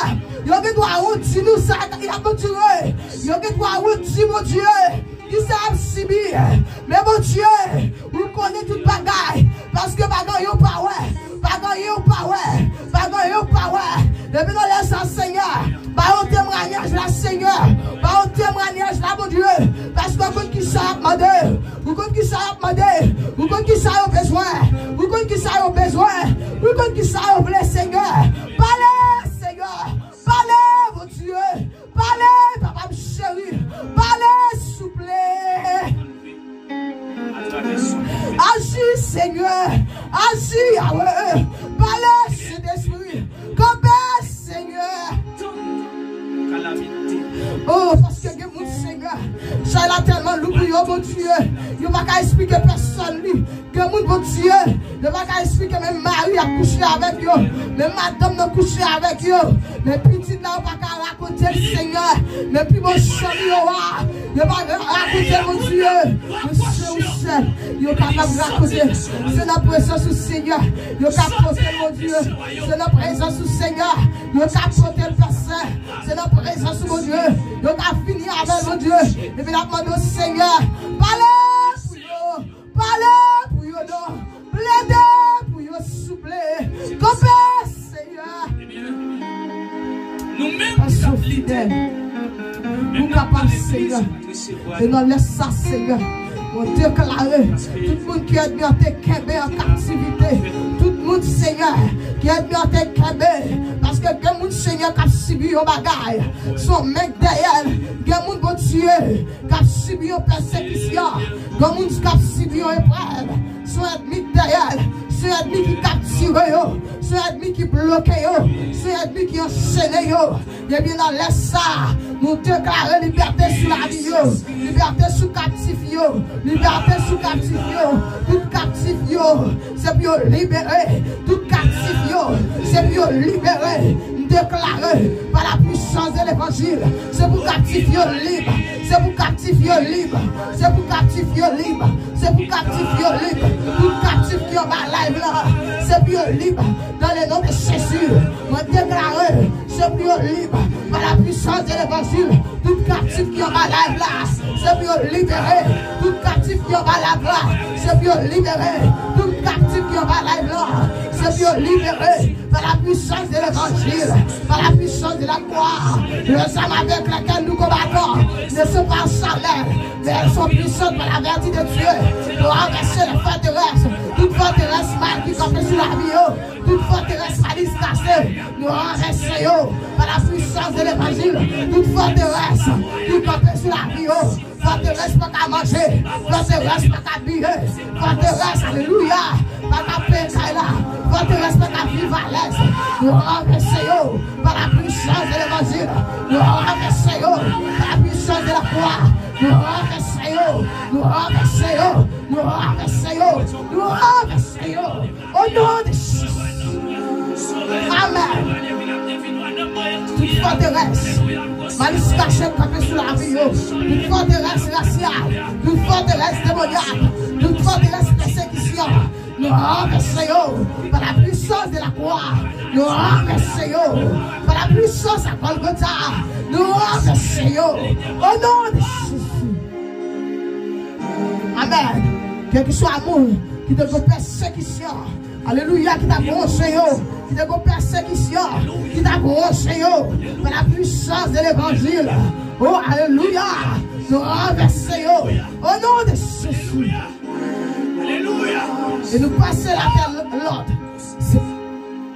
Yo gen dwa wondi nou sa y ap andire. Yo gen dwa wondi, Bondye. Kisa y ap sibi? Men Bondye, ou konnen tout bagay. Paske pa gen anyen ou pa wè. Pa gen anyen ou pa wè. Pa gen anyen ou pa wè. Depi nan lè sa, Senyè, ba yo temwayaj la, Senyè. Ba yo temwayaj la, Bondye. Paske ou konn kisa y ap mande. Ou konn kisa y ap mande. Ou konn kisa yo bezwen. Ou konn kisa yo bezwen. Ou konn kisa yo vle, Senyè. Pale, Senyè. Pale, Bondye. Pale, papa m cheri. Pale, souple. Aji, Senyè. Aji, Yahweh. Pale, Sentespri. Kanpe, Senyè. Oh, paske gen moun, Senyè, chay la tèlman lou pou yo, Bondye. Yo pa ka esplike pèsonn li. Gen moun, Bondye, yo pa ka esplike, men mari ap kouche avèk yo, men madanm nan kouche avèk yo, men pitit la yo pa ka rakonte l, Senyè, men pi bon zanmi yo a, yo pa ka rakonte l, Bondye, men Yo kapab rakonte. Se nan prezans ou, Senyè, yo ka pote l, Bondye. Se nan prezans ou, Senyè, yo ka pote l, Pè Sen. Se nan prezans ou, Bondye, yo ka fini avè l, Bondye. Epi n ap mande w, Senyè, pale pou yo. Pale pou yo, non. Plede pou yo, souple. Kanpe, Senyè. Paske w fidèl. Ou kapab, Senyè. E nan lè sa, Senyè, mwen deklare tout moun ke ènmi an te kenbe an kaptivite, tout moun, Senyè, ke ènmi an te kenbe, paske gen moun, Senyè, k ap sibi yon bagay, se yon men k dèyè l. Gen moun, Bondye, k ap sibi yon pèsekisyon, gen moun k ap sibi yon eprèv, se yon ènmi k dèyè l, se yon ènmi ki kaptive yo, se yon ènmi ki bloke yo, se yon ènmi ki ansene yo. Ebyen, nan lè sa, nou deklare libète sou lavi yo, libète sou kaptif yo, libète sou kaptif yo, tout kaptif yo, se pou yo libere, tout kaptif yo, se pou yo libere. M deklare, par la puissance de l'évangile, se pou kaptif yo lib, se pou kaptif yo lib, se pou kaptif yo lib, se pou kaptif yo lib, tout kaptif ki anba live la, se pou yo lib, dans le nom de Jésus. Mwen deklare, se pou yo lib, par la puissance de l'évangile, tout kaptif ki anba live la, se pou yo libere, tout kaptif ki anba live la, se pou yo libere, tout kaptif ki anba live la, se pou yo libere, par la puissance de l'évangile, par la puissance de la croix, les armes avec lesquelles nous combattons ne sont pas charnelles, mais elles sont puissantes par la vertu de Dieu pour renverser les forteresses, toute forteresse mal ki kanpe sou lavi yo, tout forterès malis kase, nou ranvèse yo par la puissance de l'évangile. Tout forterès ki kanpe sou lavi yo, forterès pa ka manje, forterès pa ka biye, forterès, alelouya, pa ka peye kay la, forterès pa ka viv alèz. Nou ranvèse yo par la puissance de l'évangile. Nou ranvèse yo par la puissance de la croix. Nou ranvèse yo, nou ranvèse yo, nou ranvèse yo, nou ranvèse yo. Au nom de Jésus. Amen. Tout forterès malis kache kanpe sou lavi yo, tout forterès rasyal, tout forterès demonyàk, tout forterès pèsekisyon, nou ranvèse yo par la puissance de la croix. Nou ranvèse yo par la puissance à Golgotha. Nou ranvèse yo au nom de Jésus. Amen. Kèlkeswa moun ki te gen pèsekisyon, alelouya, ki t ap wonje yo, ki te gen pèsekisyon, ki t ap wonje yo, par la puissance de l'évangile. Oh, alelouya, nou ranvèse yo au nom de Jésus. E nou pase latè lòd.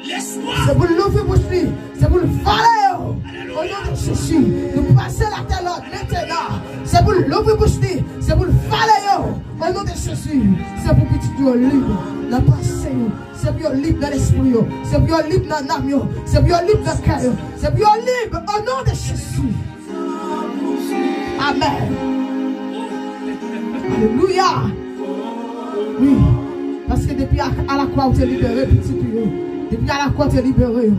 Se pou l louvri bouch li, se pou l vale yo. O non de Jezi, nou pase latè lòd mentenan. Se pou l louvri bouch li, se pou l vale yo. O non de Jezi, se pou pitit yo lib nan panse yo, se pou yo lib nan lespri yo, se pou yo lib nan nanm yo, se pou yo lib nan kè yo, se pou yo lib o non de Jezi. Amen. Alelouya. Wi. Paske depi a, a la kwa ou te libere pitit ou yo. Depi a la kwa ou te libere yo.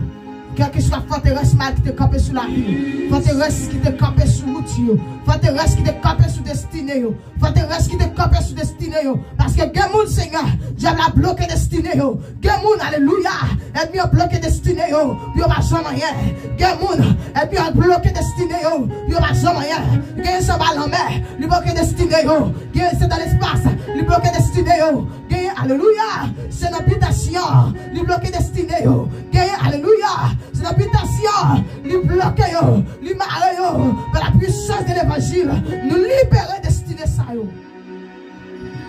Kèlkeswa fòterès mal ki te kanpe sou lavi yo, fòterès ki te kanpe sou wout yo, fòterès ki te kanpe sou destine yo, fòterès ki te kanpe sou destine yo. Paske gen moun, Senyè, dyab la bloke destine yo. Gen moun, alelouya, ènmi an bloke destine yo pou yo pa janm anyen. Gen moun, ènmi an bloke destine yo pou yo pa janm anyen. Gen se anba lanmè, li bloke destine yo. Gen se nan lespas, li bloke destine yo. Gen, alelouya, se nan bitasyon, li bloke destine yo. Gen, alelouya, se nan bitasyon, li bloke yo, li mare yo. Par la puissance de l'évangile, nou libere destine sa yo.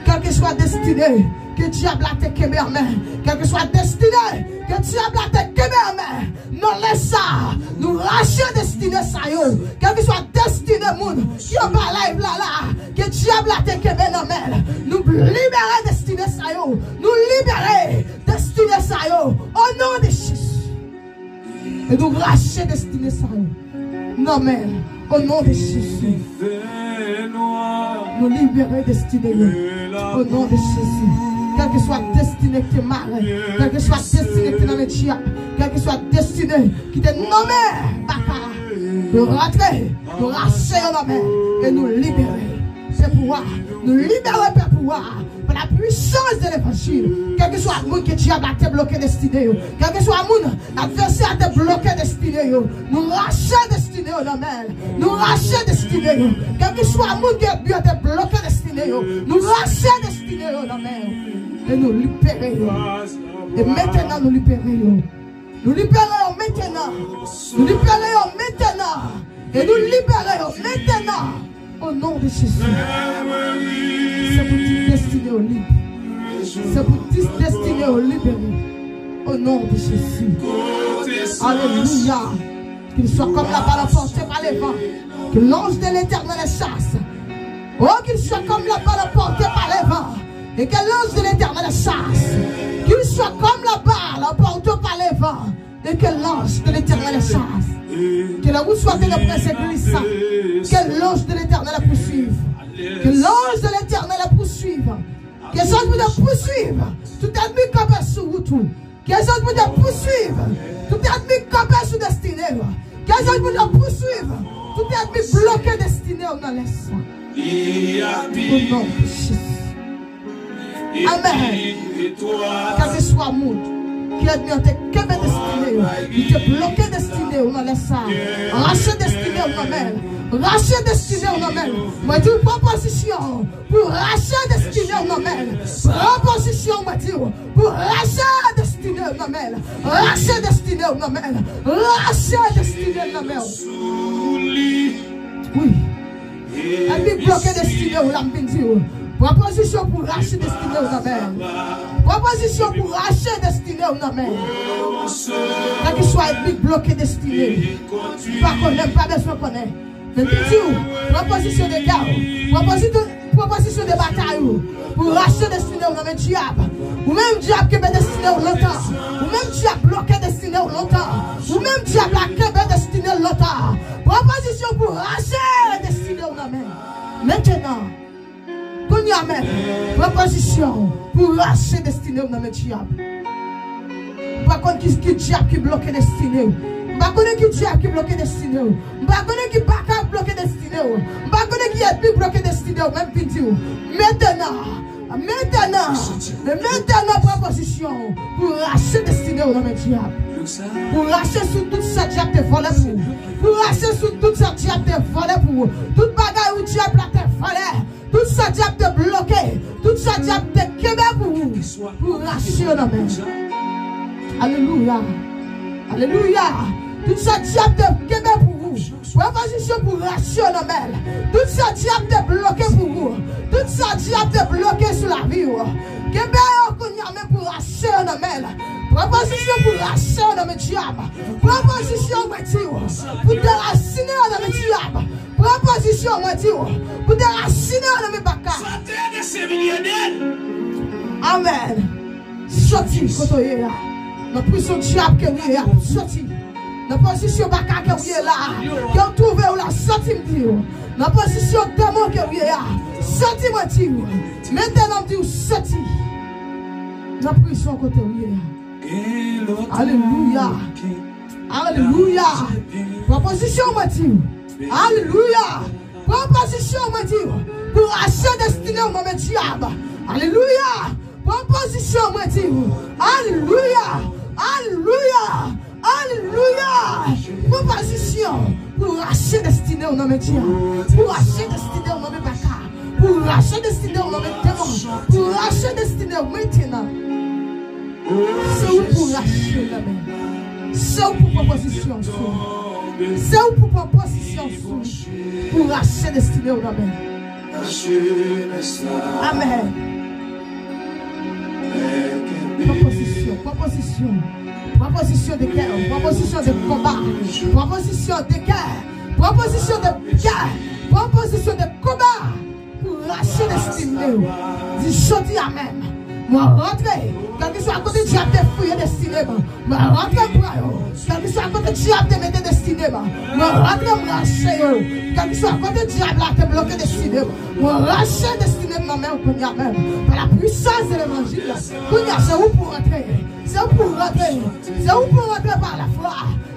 Kèlkeswa destine ke dyab la te kenbe an men, kèlkeswa destine ke dyab la te kenbe an men, nan lè sa, nou rache destine sa yo. Kèlkeswa destine moun ki anba live la la, ke dyab la te kenbe nan men l, nou libere destine sa yo. Nou libere destine sa yo. O non de Jezi. E nou rache destine sa yo nan men l. O non de Jezi. Nou libere destine yo. O non de Jezi. Kèlkeswa destine ki te mare, kèlkeswa destine ki te nan men dyab, kèlkeswa destine ki te nan men baka, nou rantre, nou rache yo nan men, e nou libere. pèp ou a. Nou libere pèp ou a. Par la puissance de l'évangile. Kèlkeswa moun ke dyab la te bloke destine yo. Kèlkeswa moun advèsè a te bloke destine yo. Nou rache destine yo nan men l. Nou rache destine yo. Kèlkeswa moun ke yo te bloke destine yo. Nou rache destine yo nan men yo. E nou libere yo. E mentnan nou libere yo. Nou libere yo mentnan. Nou libere yo mentnan. E nou libere yo mentnan. O non de Jezi. Se pou tout destine yo lib. Se pou tout destine yo libere. O non de Jezi. Alelouya. Qu'il soit comme la balle emportée par les vents. Que l'ange de l'Éternel chasse. Oh, qu'il soit comme la balle emportée par les vents. Et que l'ange de l'Éternel chasse. Qu'il soit comme la balle emportée par les vents. Et que l'ange de l'Éternel chasse. Que la route soit de la presse glissante. Que l'ange de l'Éternel poursuive. Que l'ange de l'Éternel poursuive. Ke zanj Bondye pouswiv tout ènmi k kanpe sou wout ou. Ke zanj Bondye pouswiv tout ènmi k kanpe sou destine w. Ke zanj Bondye pouswiv tout ènmi k bloke destine w nan lè sa. O non de Jezi. Amèn. Kèlkeswa moun ke ènmi an te kenbe destine yo, li te bloke destine w nan lè sa. Rache destine w nan men l. Rache destine w nan men l. Mwen di w, pran pozisyon pou rache destine w nan men l. Pran pozisyon, mwen di w, pou rache destine w nan men l. Rache destine w nan men l. Rache destine w nan men l. Wi. Ènmi k bloke destine w la, m vin di w, pran pozisyon pou rache destine w nan men l. Pran pozisyon pou rache destine w nan men l. Kèlkeswa ènmi k bloke destine w, m pa konnen, m pa bezwen konnen. Men m di w, pran pozisyon de gè w. Pran pozisyon, pran pozisyon de batay ou. Pou rache destine w nan men dyab. Ou menm dyab kenbe destine w lontan. Ou menm dyab bloke destine w lontan. Ou menm dyab la kenbe destine w lontan. Pran pozisyon pou rache destine w nan men. Mentnan. Kounye a menm, pran pozisyon pou rache destine w nan men dyab. M pa konn ki, ki dyab ki bloke destine w. M pa konnen ki dyab ki bloke destine w. M pa konnen ki baka k bloke destine w. M pa konnen ki ènmi k bloke destine w. Men m vin di w, mentnan, mentnan, mentnan pran pozisyon pou rache destine w nan men dyab. Pou rache sou tout sa dyab te vòlè pou ou. Pou rache sou tout sa dyab te vòlè pou ou. Tout bagay ou dyab la te vòlè. Tout sa dyab te bloke, tout sa dyab te kenbe pou ou, pou rache yo nan men l. Alelouya. Alelouya. Tout sa dyab te kenbe pou ou, pran pozisyon pou rache yo nan men l. Tout sa dyab te bloke pou ou, tout sa dyab te bloke sou lavi w, kenbe yo kounye a menm pou rache yo nan men l. Pran pozisyon pou rache yo nan men dyab. Pran pozisyon, mwen di w, pou derasine yo nan men dyab. Pran pozisyon, mwen di w, pou derasine yo nan men baka. Amèn. Soti kote w ye a. Nan prizon dyab ke w ye a, soti. Nan pozisyon baka ke w ye la, ke w twouve w la, soti, m di w. Nan pozisyon demon ke w ye a, soti, mwen di w. Mentnan, m di w, soti. Nan prizon kote w ye a. Alelouya. Alelouya. Pran pozisyon, mwen di w. Alelouya. Pran pozisyon, mwen di w, pou rache destine w nan men dyab. Alelouya. Pran pozisyon, mwen di w. Alelouya. Alelouya. Alelouya. Pran pozisyon pou rache destine w nan men dyab. Pou rache destine w nan men baka. Pou rache destine w nan men demon. Pou rache destine w mentnan. Se ou pou rache l nan men. Se ou pou pran pozisyon sou li. Se ou pou pran pozisyon sou li. Pou rache destine w nan men. Amèn. Pran pozisyon, pran pozisyon. Pran pozisyon de gè, pran pozisyon de konba. Pran pozisyon de gè, pran pozisyon de gè, pran pozisyon de konba. Pou rache destine w. Di jodi a menm, mwen rantre. Kèlkeswa kote dyab te fouye destine m, mwen rantre m pran yo. Kèlkeswa kote dyab te mete destine m, mwen rantre m rache yo. Kèlkeswa kote dyab la te bloke destine m, mwen rache destine m nan men w kounye a menm. Par la puissance de l'évangile, kounye a se ou pou rantre. Se ou pou rantre. Se ou pou rantre par la foi.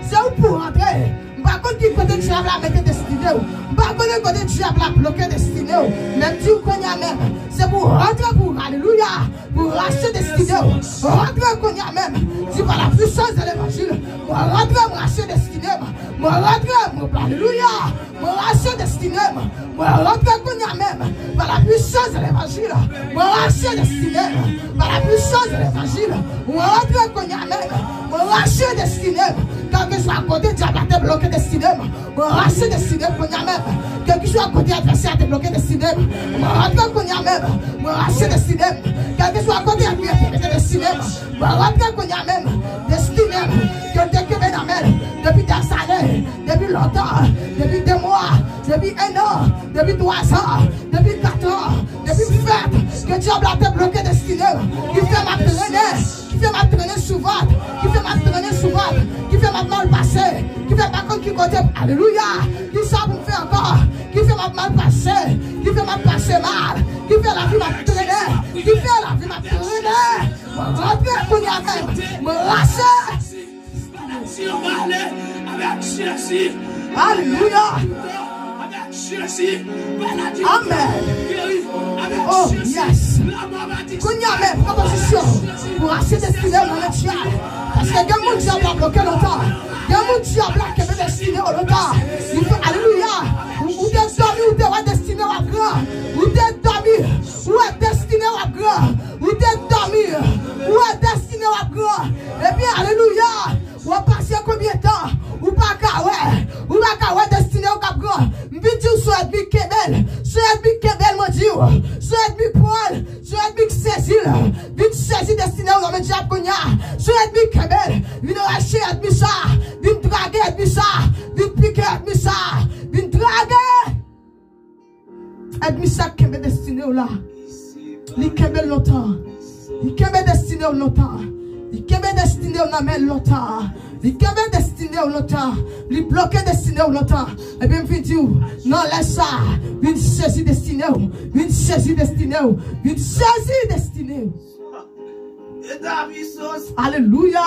Se ou pou rantre. M pa konn ki kote dyab la mete destine w. M pa konn kote dyab la bloke destine w. Men m di w kounye a menm, se pou w rantre pou, alelouya, pou w rache destine w. Rantre kounye a menm. Di, par la puissance de l'évangile, mwen rantre, m rache destine m. Mwen rantre, mwen, alelouya, mwen rache destine m. Mwen rantre kounye a menm. Par la puissance de l'évangile, mwen rache destine m. Par la puissance de l'évangile, mwen rantre kounye a menm. Mwen rache destine m. Kèlkeswa kote dyab la te bloke destine m, mwen rache destine m kounye a menm. Kèlkeswa kote advèsè a te bloke destine m, mwen rantre kounye a menm. Mwen rache destine m. Kèlkeswa kote ènmi an te mete destine m, mwen rantre kounye a menm. Destine m, ke l te kenbe nan men l depi dèzane, depi lontan, depi de mwa, depi en an, depi twa zan, depi kat an, depi m fèt, ke dyab la te bloke destine m, ki fè m ap trennen, ki fè m ap trennen sou vant, ki fè m ap trennen sou vant, ki fè m ap mal pase, ki fè m pa konn ki kote, alelouya, ki sa pou m fè ankò, ki fè m ap mal pase, ki fè m ap pase mal, ki fè lavi m ap trennen, ki fè lavi m ap trennen. Mwen rantre kounye a menm, mwen rache. Alelouya. Amen. Oh, yes. Kounye a menm, pran pozisyon pou rache destine w nan men dyab. Paske gen moun dyab la bloke lontan. Gen moun dyab la kenbe destine w lontan. Li fè, alelouya. Ou, ou te dòmi, ou te wè destine w ap gran. Ou te dòmi, ou wè destine w ap gran. Ou te dòmi, ou wè destine w ap gran. Epi, alelouya. W ap pase konbyen tan? Ou pa ka wè. Ou pa ka wè destine w k ap gran. M vin di w, se yon ènmi k kenbe l. Se yon ènmi k kenbe l, mwen di w. Se yon ènmi k pran l. Se yon ènmi k sezi l. Vin sezi destine w nan men dyab kounye a. Se yon ènmi k kenbe l. Vin rache ènmi sa. Vin drage ènmi sa. Vin pike ènmi sa. Vin drage. Ènmi sa k kenbe destine w la. Li kenbe l lontan. Li kenbe destine w lontan. Li kenbe destine w nan men l lontan. Li kenbe destine w lontan. Li bloke destine w lontan. Ebyen, m vin di w, nan lè sa, vin sezi destine w. Vin sezi destine w. Vin sezi destine w. Alelouya.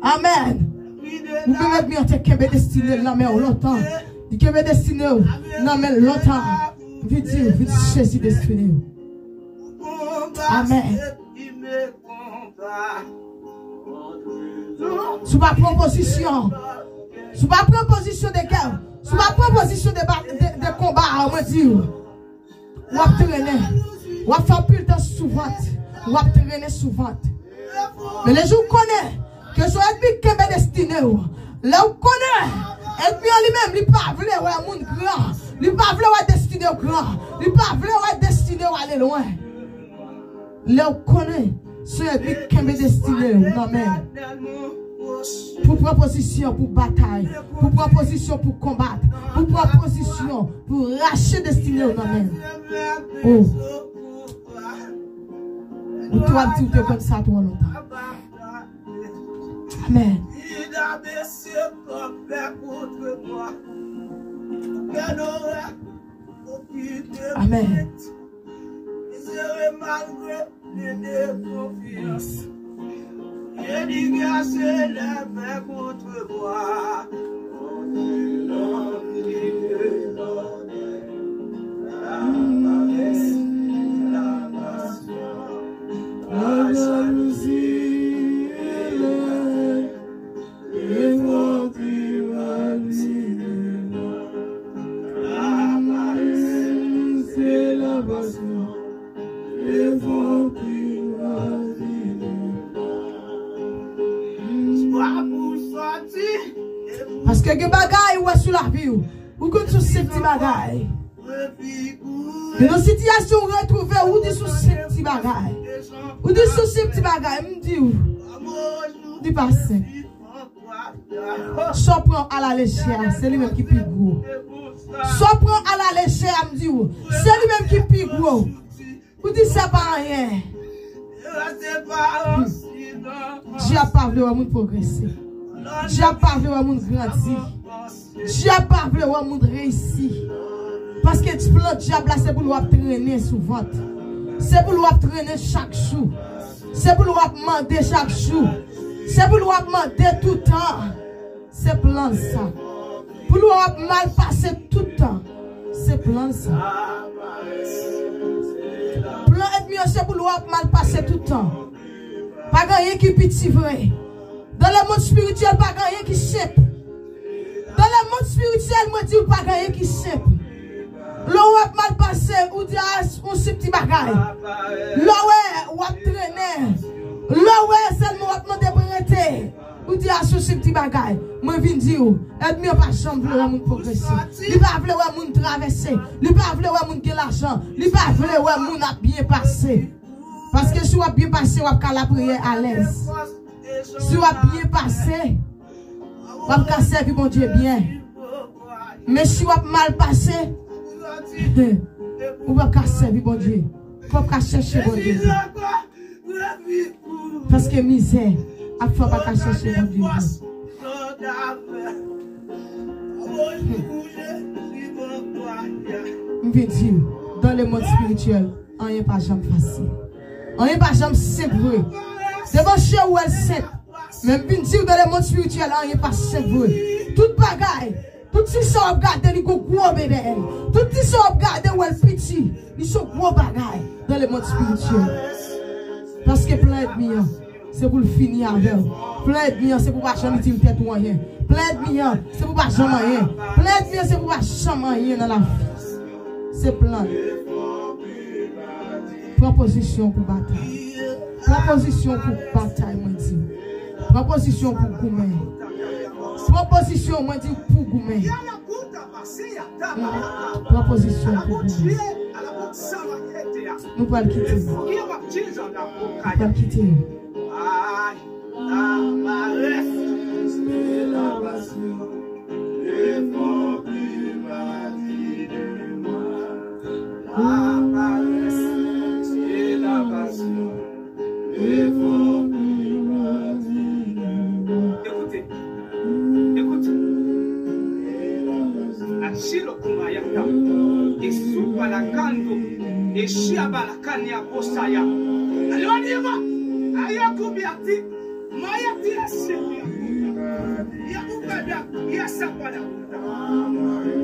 Amen. Ou menm ènmi an te kenbe destine l nan men w lontan. Li kenbe destine w nan men l lontan. Vin di, vin sezi destine w. Amen. Si w pa pran pozisyon, si w pa pran pozisyon de gè, si w pa pran pozisyon de, ba- de, de konba, mwen di w, w ap trennen. W ap fè anpil tan sou vant. W ap trennen sou vant. Men lè jou w konnen ke se yon ènmi k kenbe destine w, lè w konnen ènmi an li menm, li pa vle wè moun gran. Li pa vle wè destine w gran. Li pa vle wè destine w ale lwen. Lè w konnen se yon ènmi k kenbe destine w nan men l. Pou pran pozisyon pou batay. Pou pran pozisyon pou konbat. Pou pran pozisyon pou rache destine w nan men l. Oh. Ou te ap di ou te konn sa twò lontan. Amen. Amen. Paske gen bagay ou wè sou lavi w. Ou konn sou senp ti bagay. Men nan sitiyasyon ou retwouve w, ou di sou senp ti bagay. Ou di sou senp ti bagay, m di w. Li pa senp. Sa w pran alalejè a, se li menm ki pi gwo. Sa w pran alalejè a, m di w, se li menm ki pi gwo. Ou di se pa anyen. Dyab pa vle wè moun pwogrese. Dyab pa vle wè moun grandi. Dyab pa vle wè moun reyisi. Paske plan dyab la se pou l w ap trennen sou vant. Se pou l w ap trennen chak jou. Se pou l w ap mande chak jou. Se pou l w ap mande toutan. Se plan l sa. Pou l wè w ap mal pase tout tan. Se plan l sa. Plan ènmi an se pou l wè w ap mal pase tout tan. Pa gen anyen ki piti vre. Dans le monde spirituel, pa gen anyen ki senp. Dans le monde spirituel, mwen di w, pa gen anyen ki senp. Lè w ap mal pase, ou di, "A, yon senp ti bagay." Lè w wè w ap trennen, lè w wè sèlman w ap mande prete, ou di, "A, se yon senp ti bagay." Mwen vin di w, ènmi an pa janm vle wè moun pwogrese. Li pa vle wè moun travèse. Li pa vle wè moun gen lajan. Li pa vle wè moun ap byen pase. Paske si w ap byen pase, w ap ka lapriyè alèz. Si w ap byen pase, w ap ka sèvi Bondye byen. Men si w ap mal pase, ou p ap ka sèvi Bondye. Fò w ka chèche Bondye byen. Paske mizè ap fè w pa ka chèche Bondye byen. M vin di w, dans le monde spirituel, anyen pa janm fasil. Anyen pa janm senp vre. Devan je w, w wè l senp. Men m vin di w, dans le monde spirituel, anyen pa senp vre. Tout bagay, tout ti sa w ap gade, li gon gwo men dèyè l. Tout ti sa w ap gade, w wè l piti, li se yon gwo bagay dans le monde spirituel. Paske plan ènmi an, se pou l fini avè w. Plan ènmi an, se pou w pa janm itil tèt ou anyen. Plan ènmi an, se pou w pa janm anyen. Plan ènmi an, se pou w pa janm anyen nan lavi. Se plan l. Pran pozisyon pou batay. Pran pozisyon pou batay, mwen di. Pran pozisyon pou goumen. Pran pozisyon, mwen di, pou goumen. Pran pozisyon pou goumen. Nou pral kite. Nou pral kite. Écoutez, écoutez. Achilo kumayata, esupa la kando, eshiaba la kanya bosaya. Aloniva, ayakubiati, mayati eshibi, yakukada, yasapala.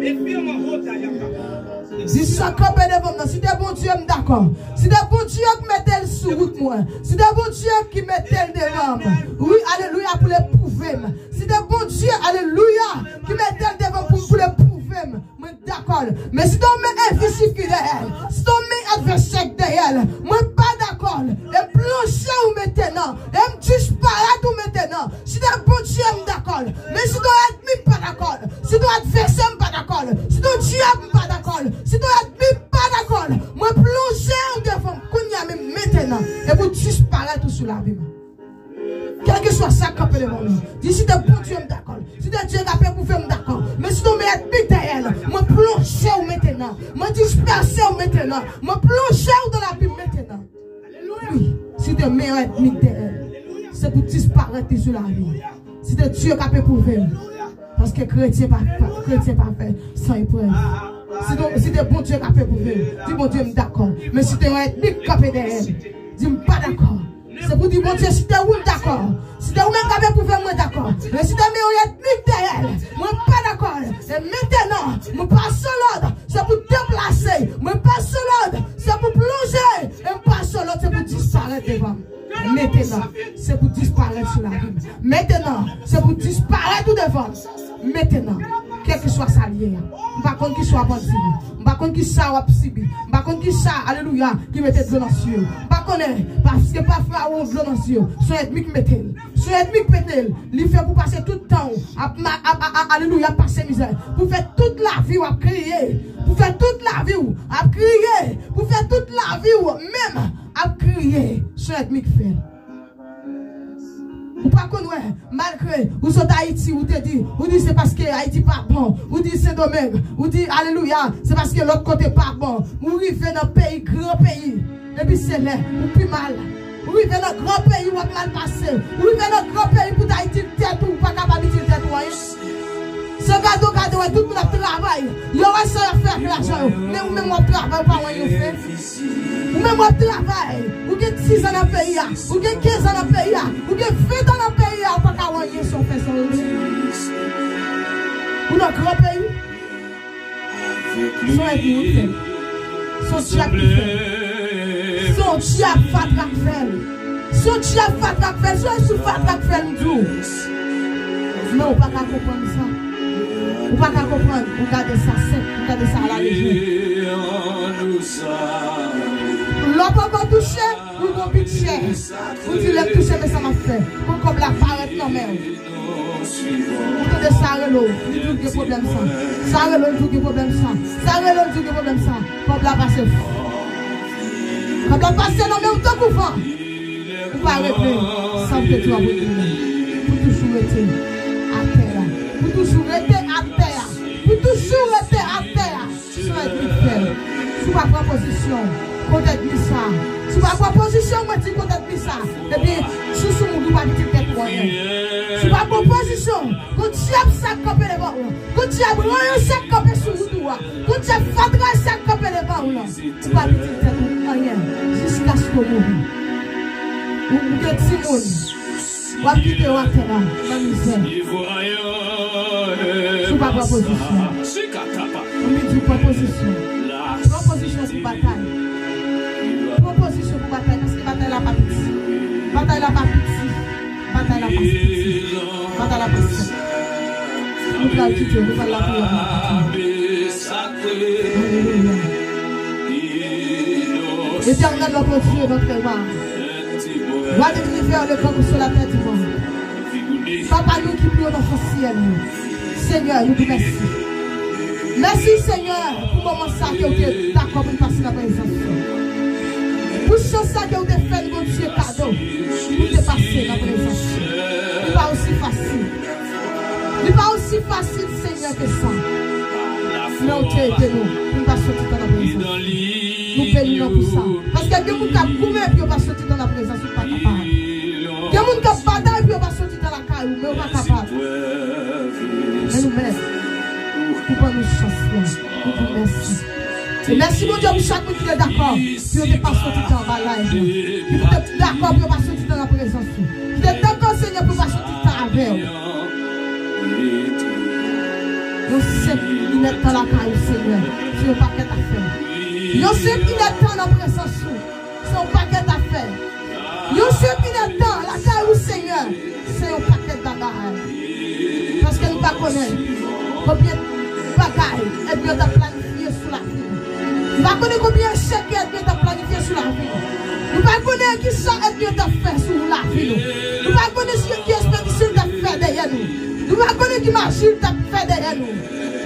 Epi yon hota yaka. Di sa kanpe devan m nan. Si te Bondye, m dakò. Si te Bondye k mete l sou wout mwen. Si te Bondye ki mete l devan m. Wi, alelouya, pou l epwouve m. Si te Bondye, alelouya, ki mete l devan m pou, pou l epwouve m. Mwen dakò. Men si te yon men envisib ki dèyè l, si te yon men advèsè k dèyè l, mwen pa dakò. E m plonje w mentenan. E m disparèt ou mentenan. Si te Bondye, m dakò. Men si te yon ènmi, m pa dakò. Si te yon advèsè, m pa dakò. Si te yon dyab, m pa dakò. Si te yon ènmi, m pa dakò. Mwen plonje w devan m kounye a menm mentenan. E pou disparèt ou sou lavi m. Kèlkeswa sa k kanpe devan nou. Di si te Bondye, m dakò. Si te Dye k ap epwouve, m dakò. Men si te yon men ènmi dèyè l, mwen plonje w mentenan. Mwen dispèse w mentenan. Mwen plonje w nan labi m mentenan. Wi, si te men ènmi dèyè l, se pou disparèt li sou lavi w. Si te Dye k ap epwouve l, paske kretyen pa, pa, kretyen pa fè san eprèv. Si te, si te Bondye k ap epwouve l, di Bondye, m dakò. Men si te yon ènmi k kanpe dèyè l, di m pa dakò. Se pou di Bondye, si te ou, m dakò. Si te ou menm k ap epwouve m, mwen dakò. Men si te men yon ènmi k dèyè l, mwen pa dakò. E mentenan, mwen pase lòd, se pou deplase. Mwen pase lòd, se pou plonje. E m pase lòd, se pou disparèt devan m. Mentenan, se pou disparèt sou lavi m. Mentenan, se pou disparèt ou devan m. Mentenan, kèlkeswa sa l ye a. M pa konn kisa w ap andire. M pa konn kisa w ap sibi. M pa konn kisa, alelouya, ki mete dlo nan zye w. M pa konnen, paske pafwa ou dlo nan zye w. Se yon ènmi k mete l. Se yon ènmi k mete l. Li fè pou pase tout tan w ap, ma- ap, a- a- alelouya, ap pase mizè. Pou fè tout lavi w ap kriye. Pou fè tout lavi w ap kriye. Pou fè tout lavi w menm ap kriye. Se yon ènmi k fè l. Ou pa konn wè, malgre ou sot Ayiti, ou te di, ou di se paske Ayiti pa bon, ou di Sendomeng, ou di alelouya, se paske lòt kote pa bon. Ou rive nan peyi, gran peyi, epi se lè ou pi mal. Ou rive nan gran peyi, w ap mal pase. Ou rive nan gran peyi pou ta itil tèt ou, ou pa kapab itil tèt ou anyen. Se gade w gade wè tout moun ap travay. Yo wè sa y ap fè ak lajan yo. Men ou menm w ap travay, ou pa wè anyen w fè. Ou menm w ap travay. Ou gen diz an nan peyi a. Ou gen kenz an nan peyi a. Ou gen ven an nan peyi a. Ou pa ka wè anyen sa w fè san rete. Nan gran peyi. Se yon ènmi wi k fè l. Se yon dyab ki fè l. Se yon dyab fatra k fè l. Se yon dyab fatra k fè l. Se yon èspri fatra k fè l, m di w. Men ou pa ka konprann sa. Ou pa ka konprann. Ou gade sa senp. Ou gade sa alalejè. Lè w poko touche, ou gon bidjè. Ou di lè m touche, men sa m ap fè. Pou kòb la parèt nan men w. Ou tande sa rele w, li di w gen pwoblèm sa. Sa rele w, li di w gen pwoblèm sa. Sa rele w, li di w gen pwoblèm sa. Kòb la pase. Kòb la pase nan men w tankou van. Ou pa regle sa w te di w ap regle la. Pou toujou rete atè a. Pou toujou rete atè a. Pou toujou rete atè a. Se yon ènmi k fè l. Si w pa pran pozisyon kont ènmi sa, si w pa pran pozisyon, mwen di kont ènmi sa, ebyen, sousou moun ou pa pitit tèt ou anyen. Si w pa pran pozisyon kont dyab sa k kanpe devan ou, kont dyab ranyon sa k kanpe sou wout ou a, kont dyab fatra sa k kanpe devan ou lan, ou pa pitit tèt ou anyen jiskaske w mouri. Ou, ou gen timoun. W ap kite yo atè a, nan mizè. Si w pa pran pozisyon. Ann di w pran pozisyon. Pran pozisyon pou batay. Pran pozisyon pou batay, paske batay la pa piti. Batay la pa piti. Batay la pa piti. Batay la pa piti. Nou pral kite, nou pral lapriyè pou nou kite. Alelouya. Éternel, notre Dieu, notre roi. Roi de l'univers, le grand consolateur du monde. Papa nou ki pi wo nan fon syèl yo. Senyè, nou di mèsi. Mèsi, Senyè, pou moman sa ke w te dakò pou n pase nan prezans ou. Pou chans sa ke w te fè n, Bondye, kado pou n te pase nan prezans ou. Li pa osi fasil. Li pa osi fasil, Senyè, ke sa. Men w te ede nou pou n pa soti tan nan prezans ou. Nou beni non pou sa. Paske gen moun k ap goumen pou yo pa soti tan nan prezans ou, pa kapab. Gen moun k ap batay pou yo pa soti tan lakay ou, men yo pa kapab. Men nou mèt. Ou ban nou chans la. Nou di mèsi. E mèsi, Bondye, pou chak moun ki te dakò pou yo te pa soti tan anba live la. Ki te dakò pou yo pa soti tan nan prezans ou. Ki te dakò, Senyè, pou yo pa soti tan avè w. Yon senp inèdtan lakay ou, Senyè, se yon pakèt afè. Yon senp inèdtan nan prezans ou, se yon pakèt afè. Yon senp inèdtan lakay ou, Senyè, se yon pakèt bagay. Paske nou pa konnen konbyen bagay ènmi yo t ap planifye sou lavi nou. Nou pa konnen konbyen echèk ke ènmi yo t ap planifye sou lavi nou. Nou pa konnen kisa ènmi yo t ap fè sou lavi nou. Nou pa konnen si, ki espedisyon li t ap fè dèyè nou. Nou pa konnen ki maji li t ap fè dèyè nou.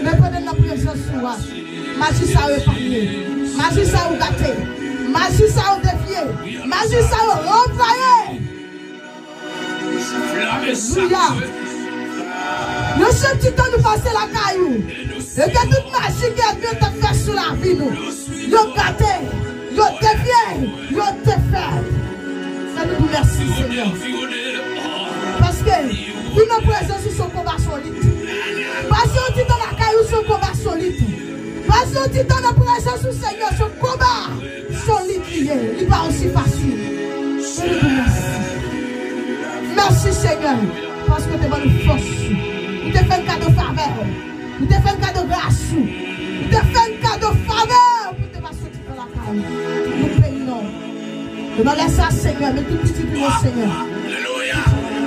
Men pandan n nan prezans ou a, maji sa yo epanye. Maji sa yo gate. Maji sa yo devye. Maji sa yo ranvwaye. Alelouya. Yo soti tan nou pase lakay ou. E ke tout maji ke ènmi yo t ap fè sou lavi nou, yo gate, yo devye, yo defèt. Fè nou di w mèsi, Senyè. Paske vin nan prezans ou se yon konba, se yon lit. Pase yon ti tan lakay ou se yon konba, se yon lit. Pase yon ti tan nan prezans ou, Senyè, se yon konba. Se yon lit li ye, li pa osi fasil. Men nou di w mèsi. Mèsi, Senyè, paske w te ban nou fòs ou. Ou te fè n kado favè w. Ou te fè n kado gras ou. Ou te fè n kado favè w pou n te pa soti nan lakay ou. Nou beni non w. E nan lè sa, Senyè, men tout pitit ou yo, Senyè.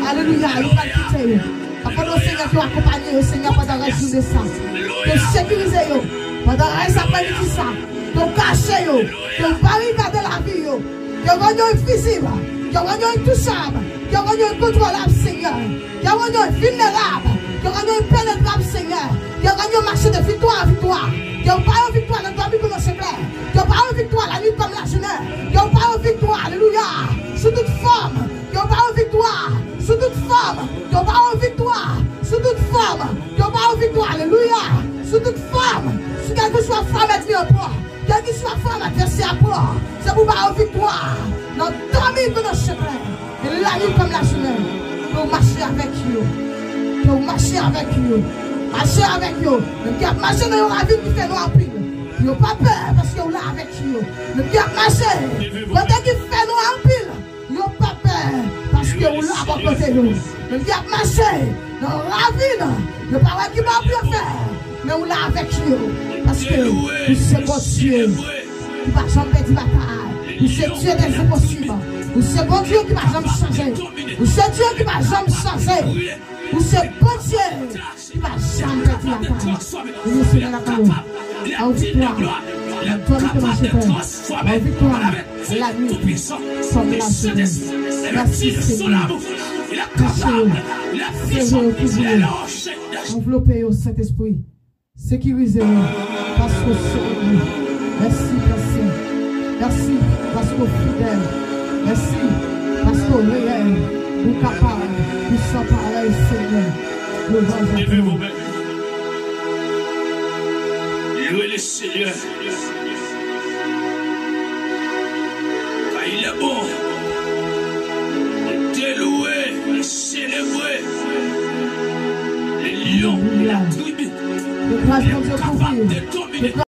Alelouya, nou pral kite yo. Apòt yo, Senyè, ke w akonpanye yo, Senyè, pandan rès jounen sa. Ke w sekirize yo pandan rès aprèmidi sa. Ke w kache yo. Ke w barikade lavi yo. Ke w rann yo envizib. Ke w rann yo entouchab. Ke w rann yo enkontwolab, Senyè. Ke w rann yo envilnerab. Ke w rann yo enpenetrab, Senyè. Ke w rann yo mache de viktwa an viktwa. Ke w ba yo viktwa nan dòmi kou nan seklè. Ke w ba yo viktwa lannuit kòm lajounen. Ke w ba yo viktwa, alelouya, sou tout fòm. Ke w ba yo viktwa sou tout fòm. Ke w ba yo viktwa sou tout fòm. Ke w ba yo viktwa, alelouya, sou tout fòm. Sou kèlkeswa fòm ènmi an pran, kèlkeswa fòm advèsè a pran, se pou w ba yo viktwa nan dòmi kou nan seklè. E lannuit kòm lajounen, ke w mache avèk yo. Ke w mache avèk yo. Mache avèk yo. Menm ki ap mache nan yon ravin ki fè nwa anpil, yo pa pè, paske w la avèk yo. Menm ki ap mache kote ki fè nwa anpil, yo pa pè, paske w la bò kote yo. Menm ki ap mache nan ravin, yo pa wè ki bò pou yo fè, men ou la avèk yo. Paske ou se Bondye ki pa janm pèdi batay. Ou se Dye dè enposib. Ou se Bondye ki pa janm chanje. Ou se Dye ki pa janm chanje. Ou se Bondye ki pa janm pèdi batay. Ou se Senyè lakay ou. Ba ou viktwa. Nan twa mitan machetè. Ba ou viktwa. Lannuit, sòm la sou mwen. Mèsi, Senyè. Kache yo. Sere yo, kouvri yo. Anvlope yo, Sentespri. Sekirize yo. Paske w se Bondye. Mèsi, Pè Sen. Mèsi, paske w fidèl. Mèsi, paske w reyèl. Ou kapab. Ou san parèy, Senyè. Lwanj a pou ou. Louez le Seigneur. Car il est bon de louer, de célébrer le lion de la tribu. Que grâce de Dieu couvre. Que grâce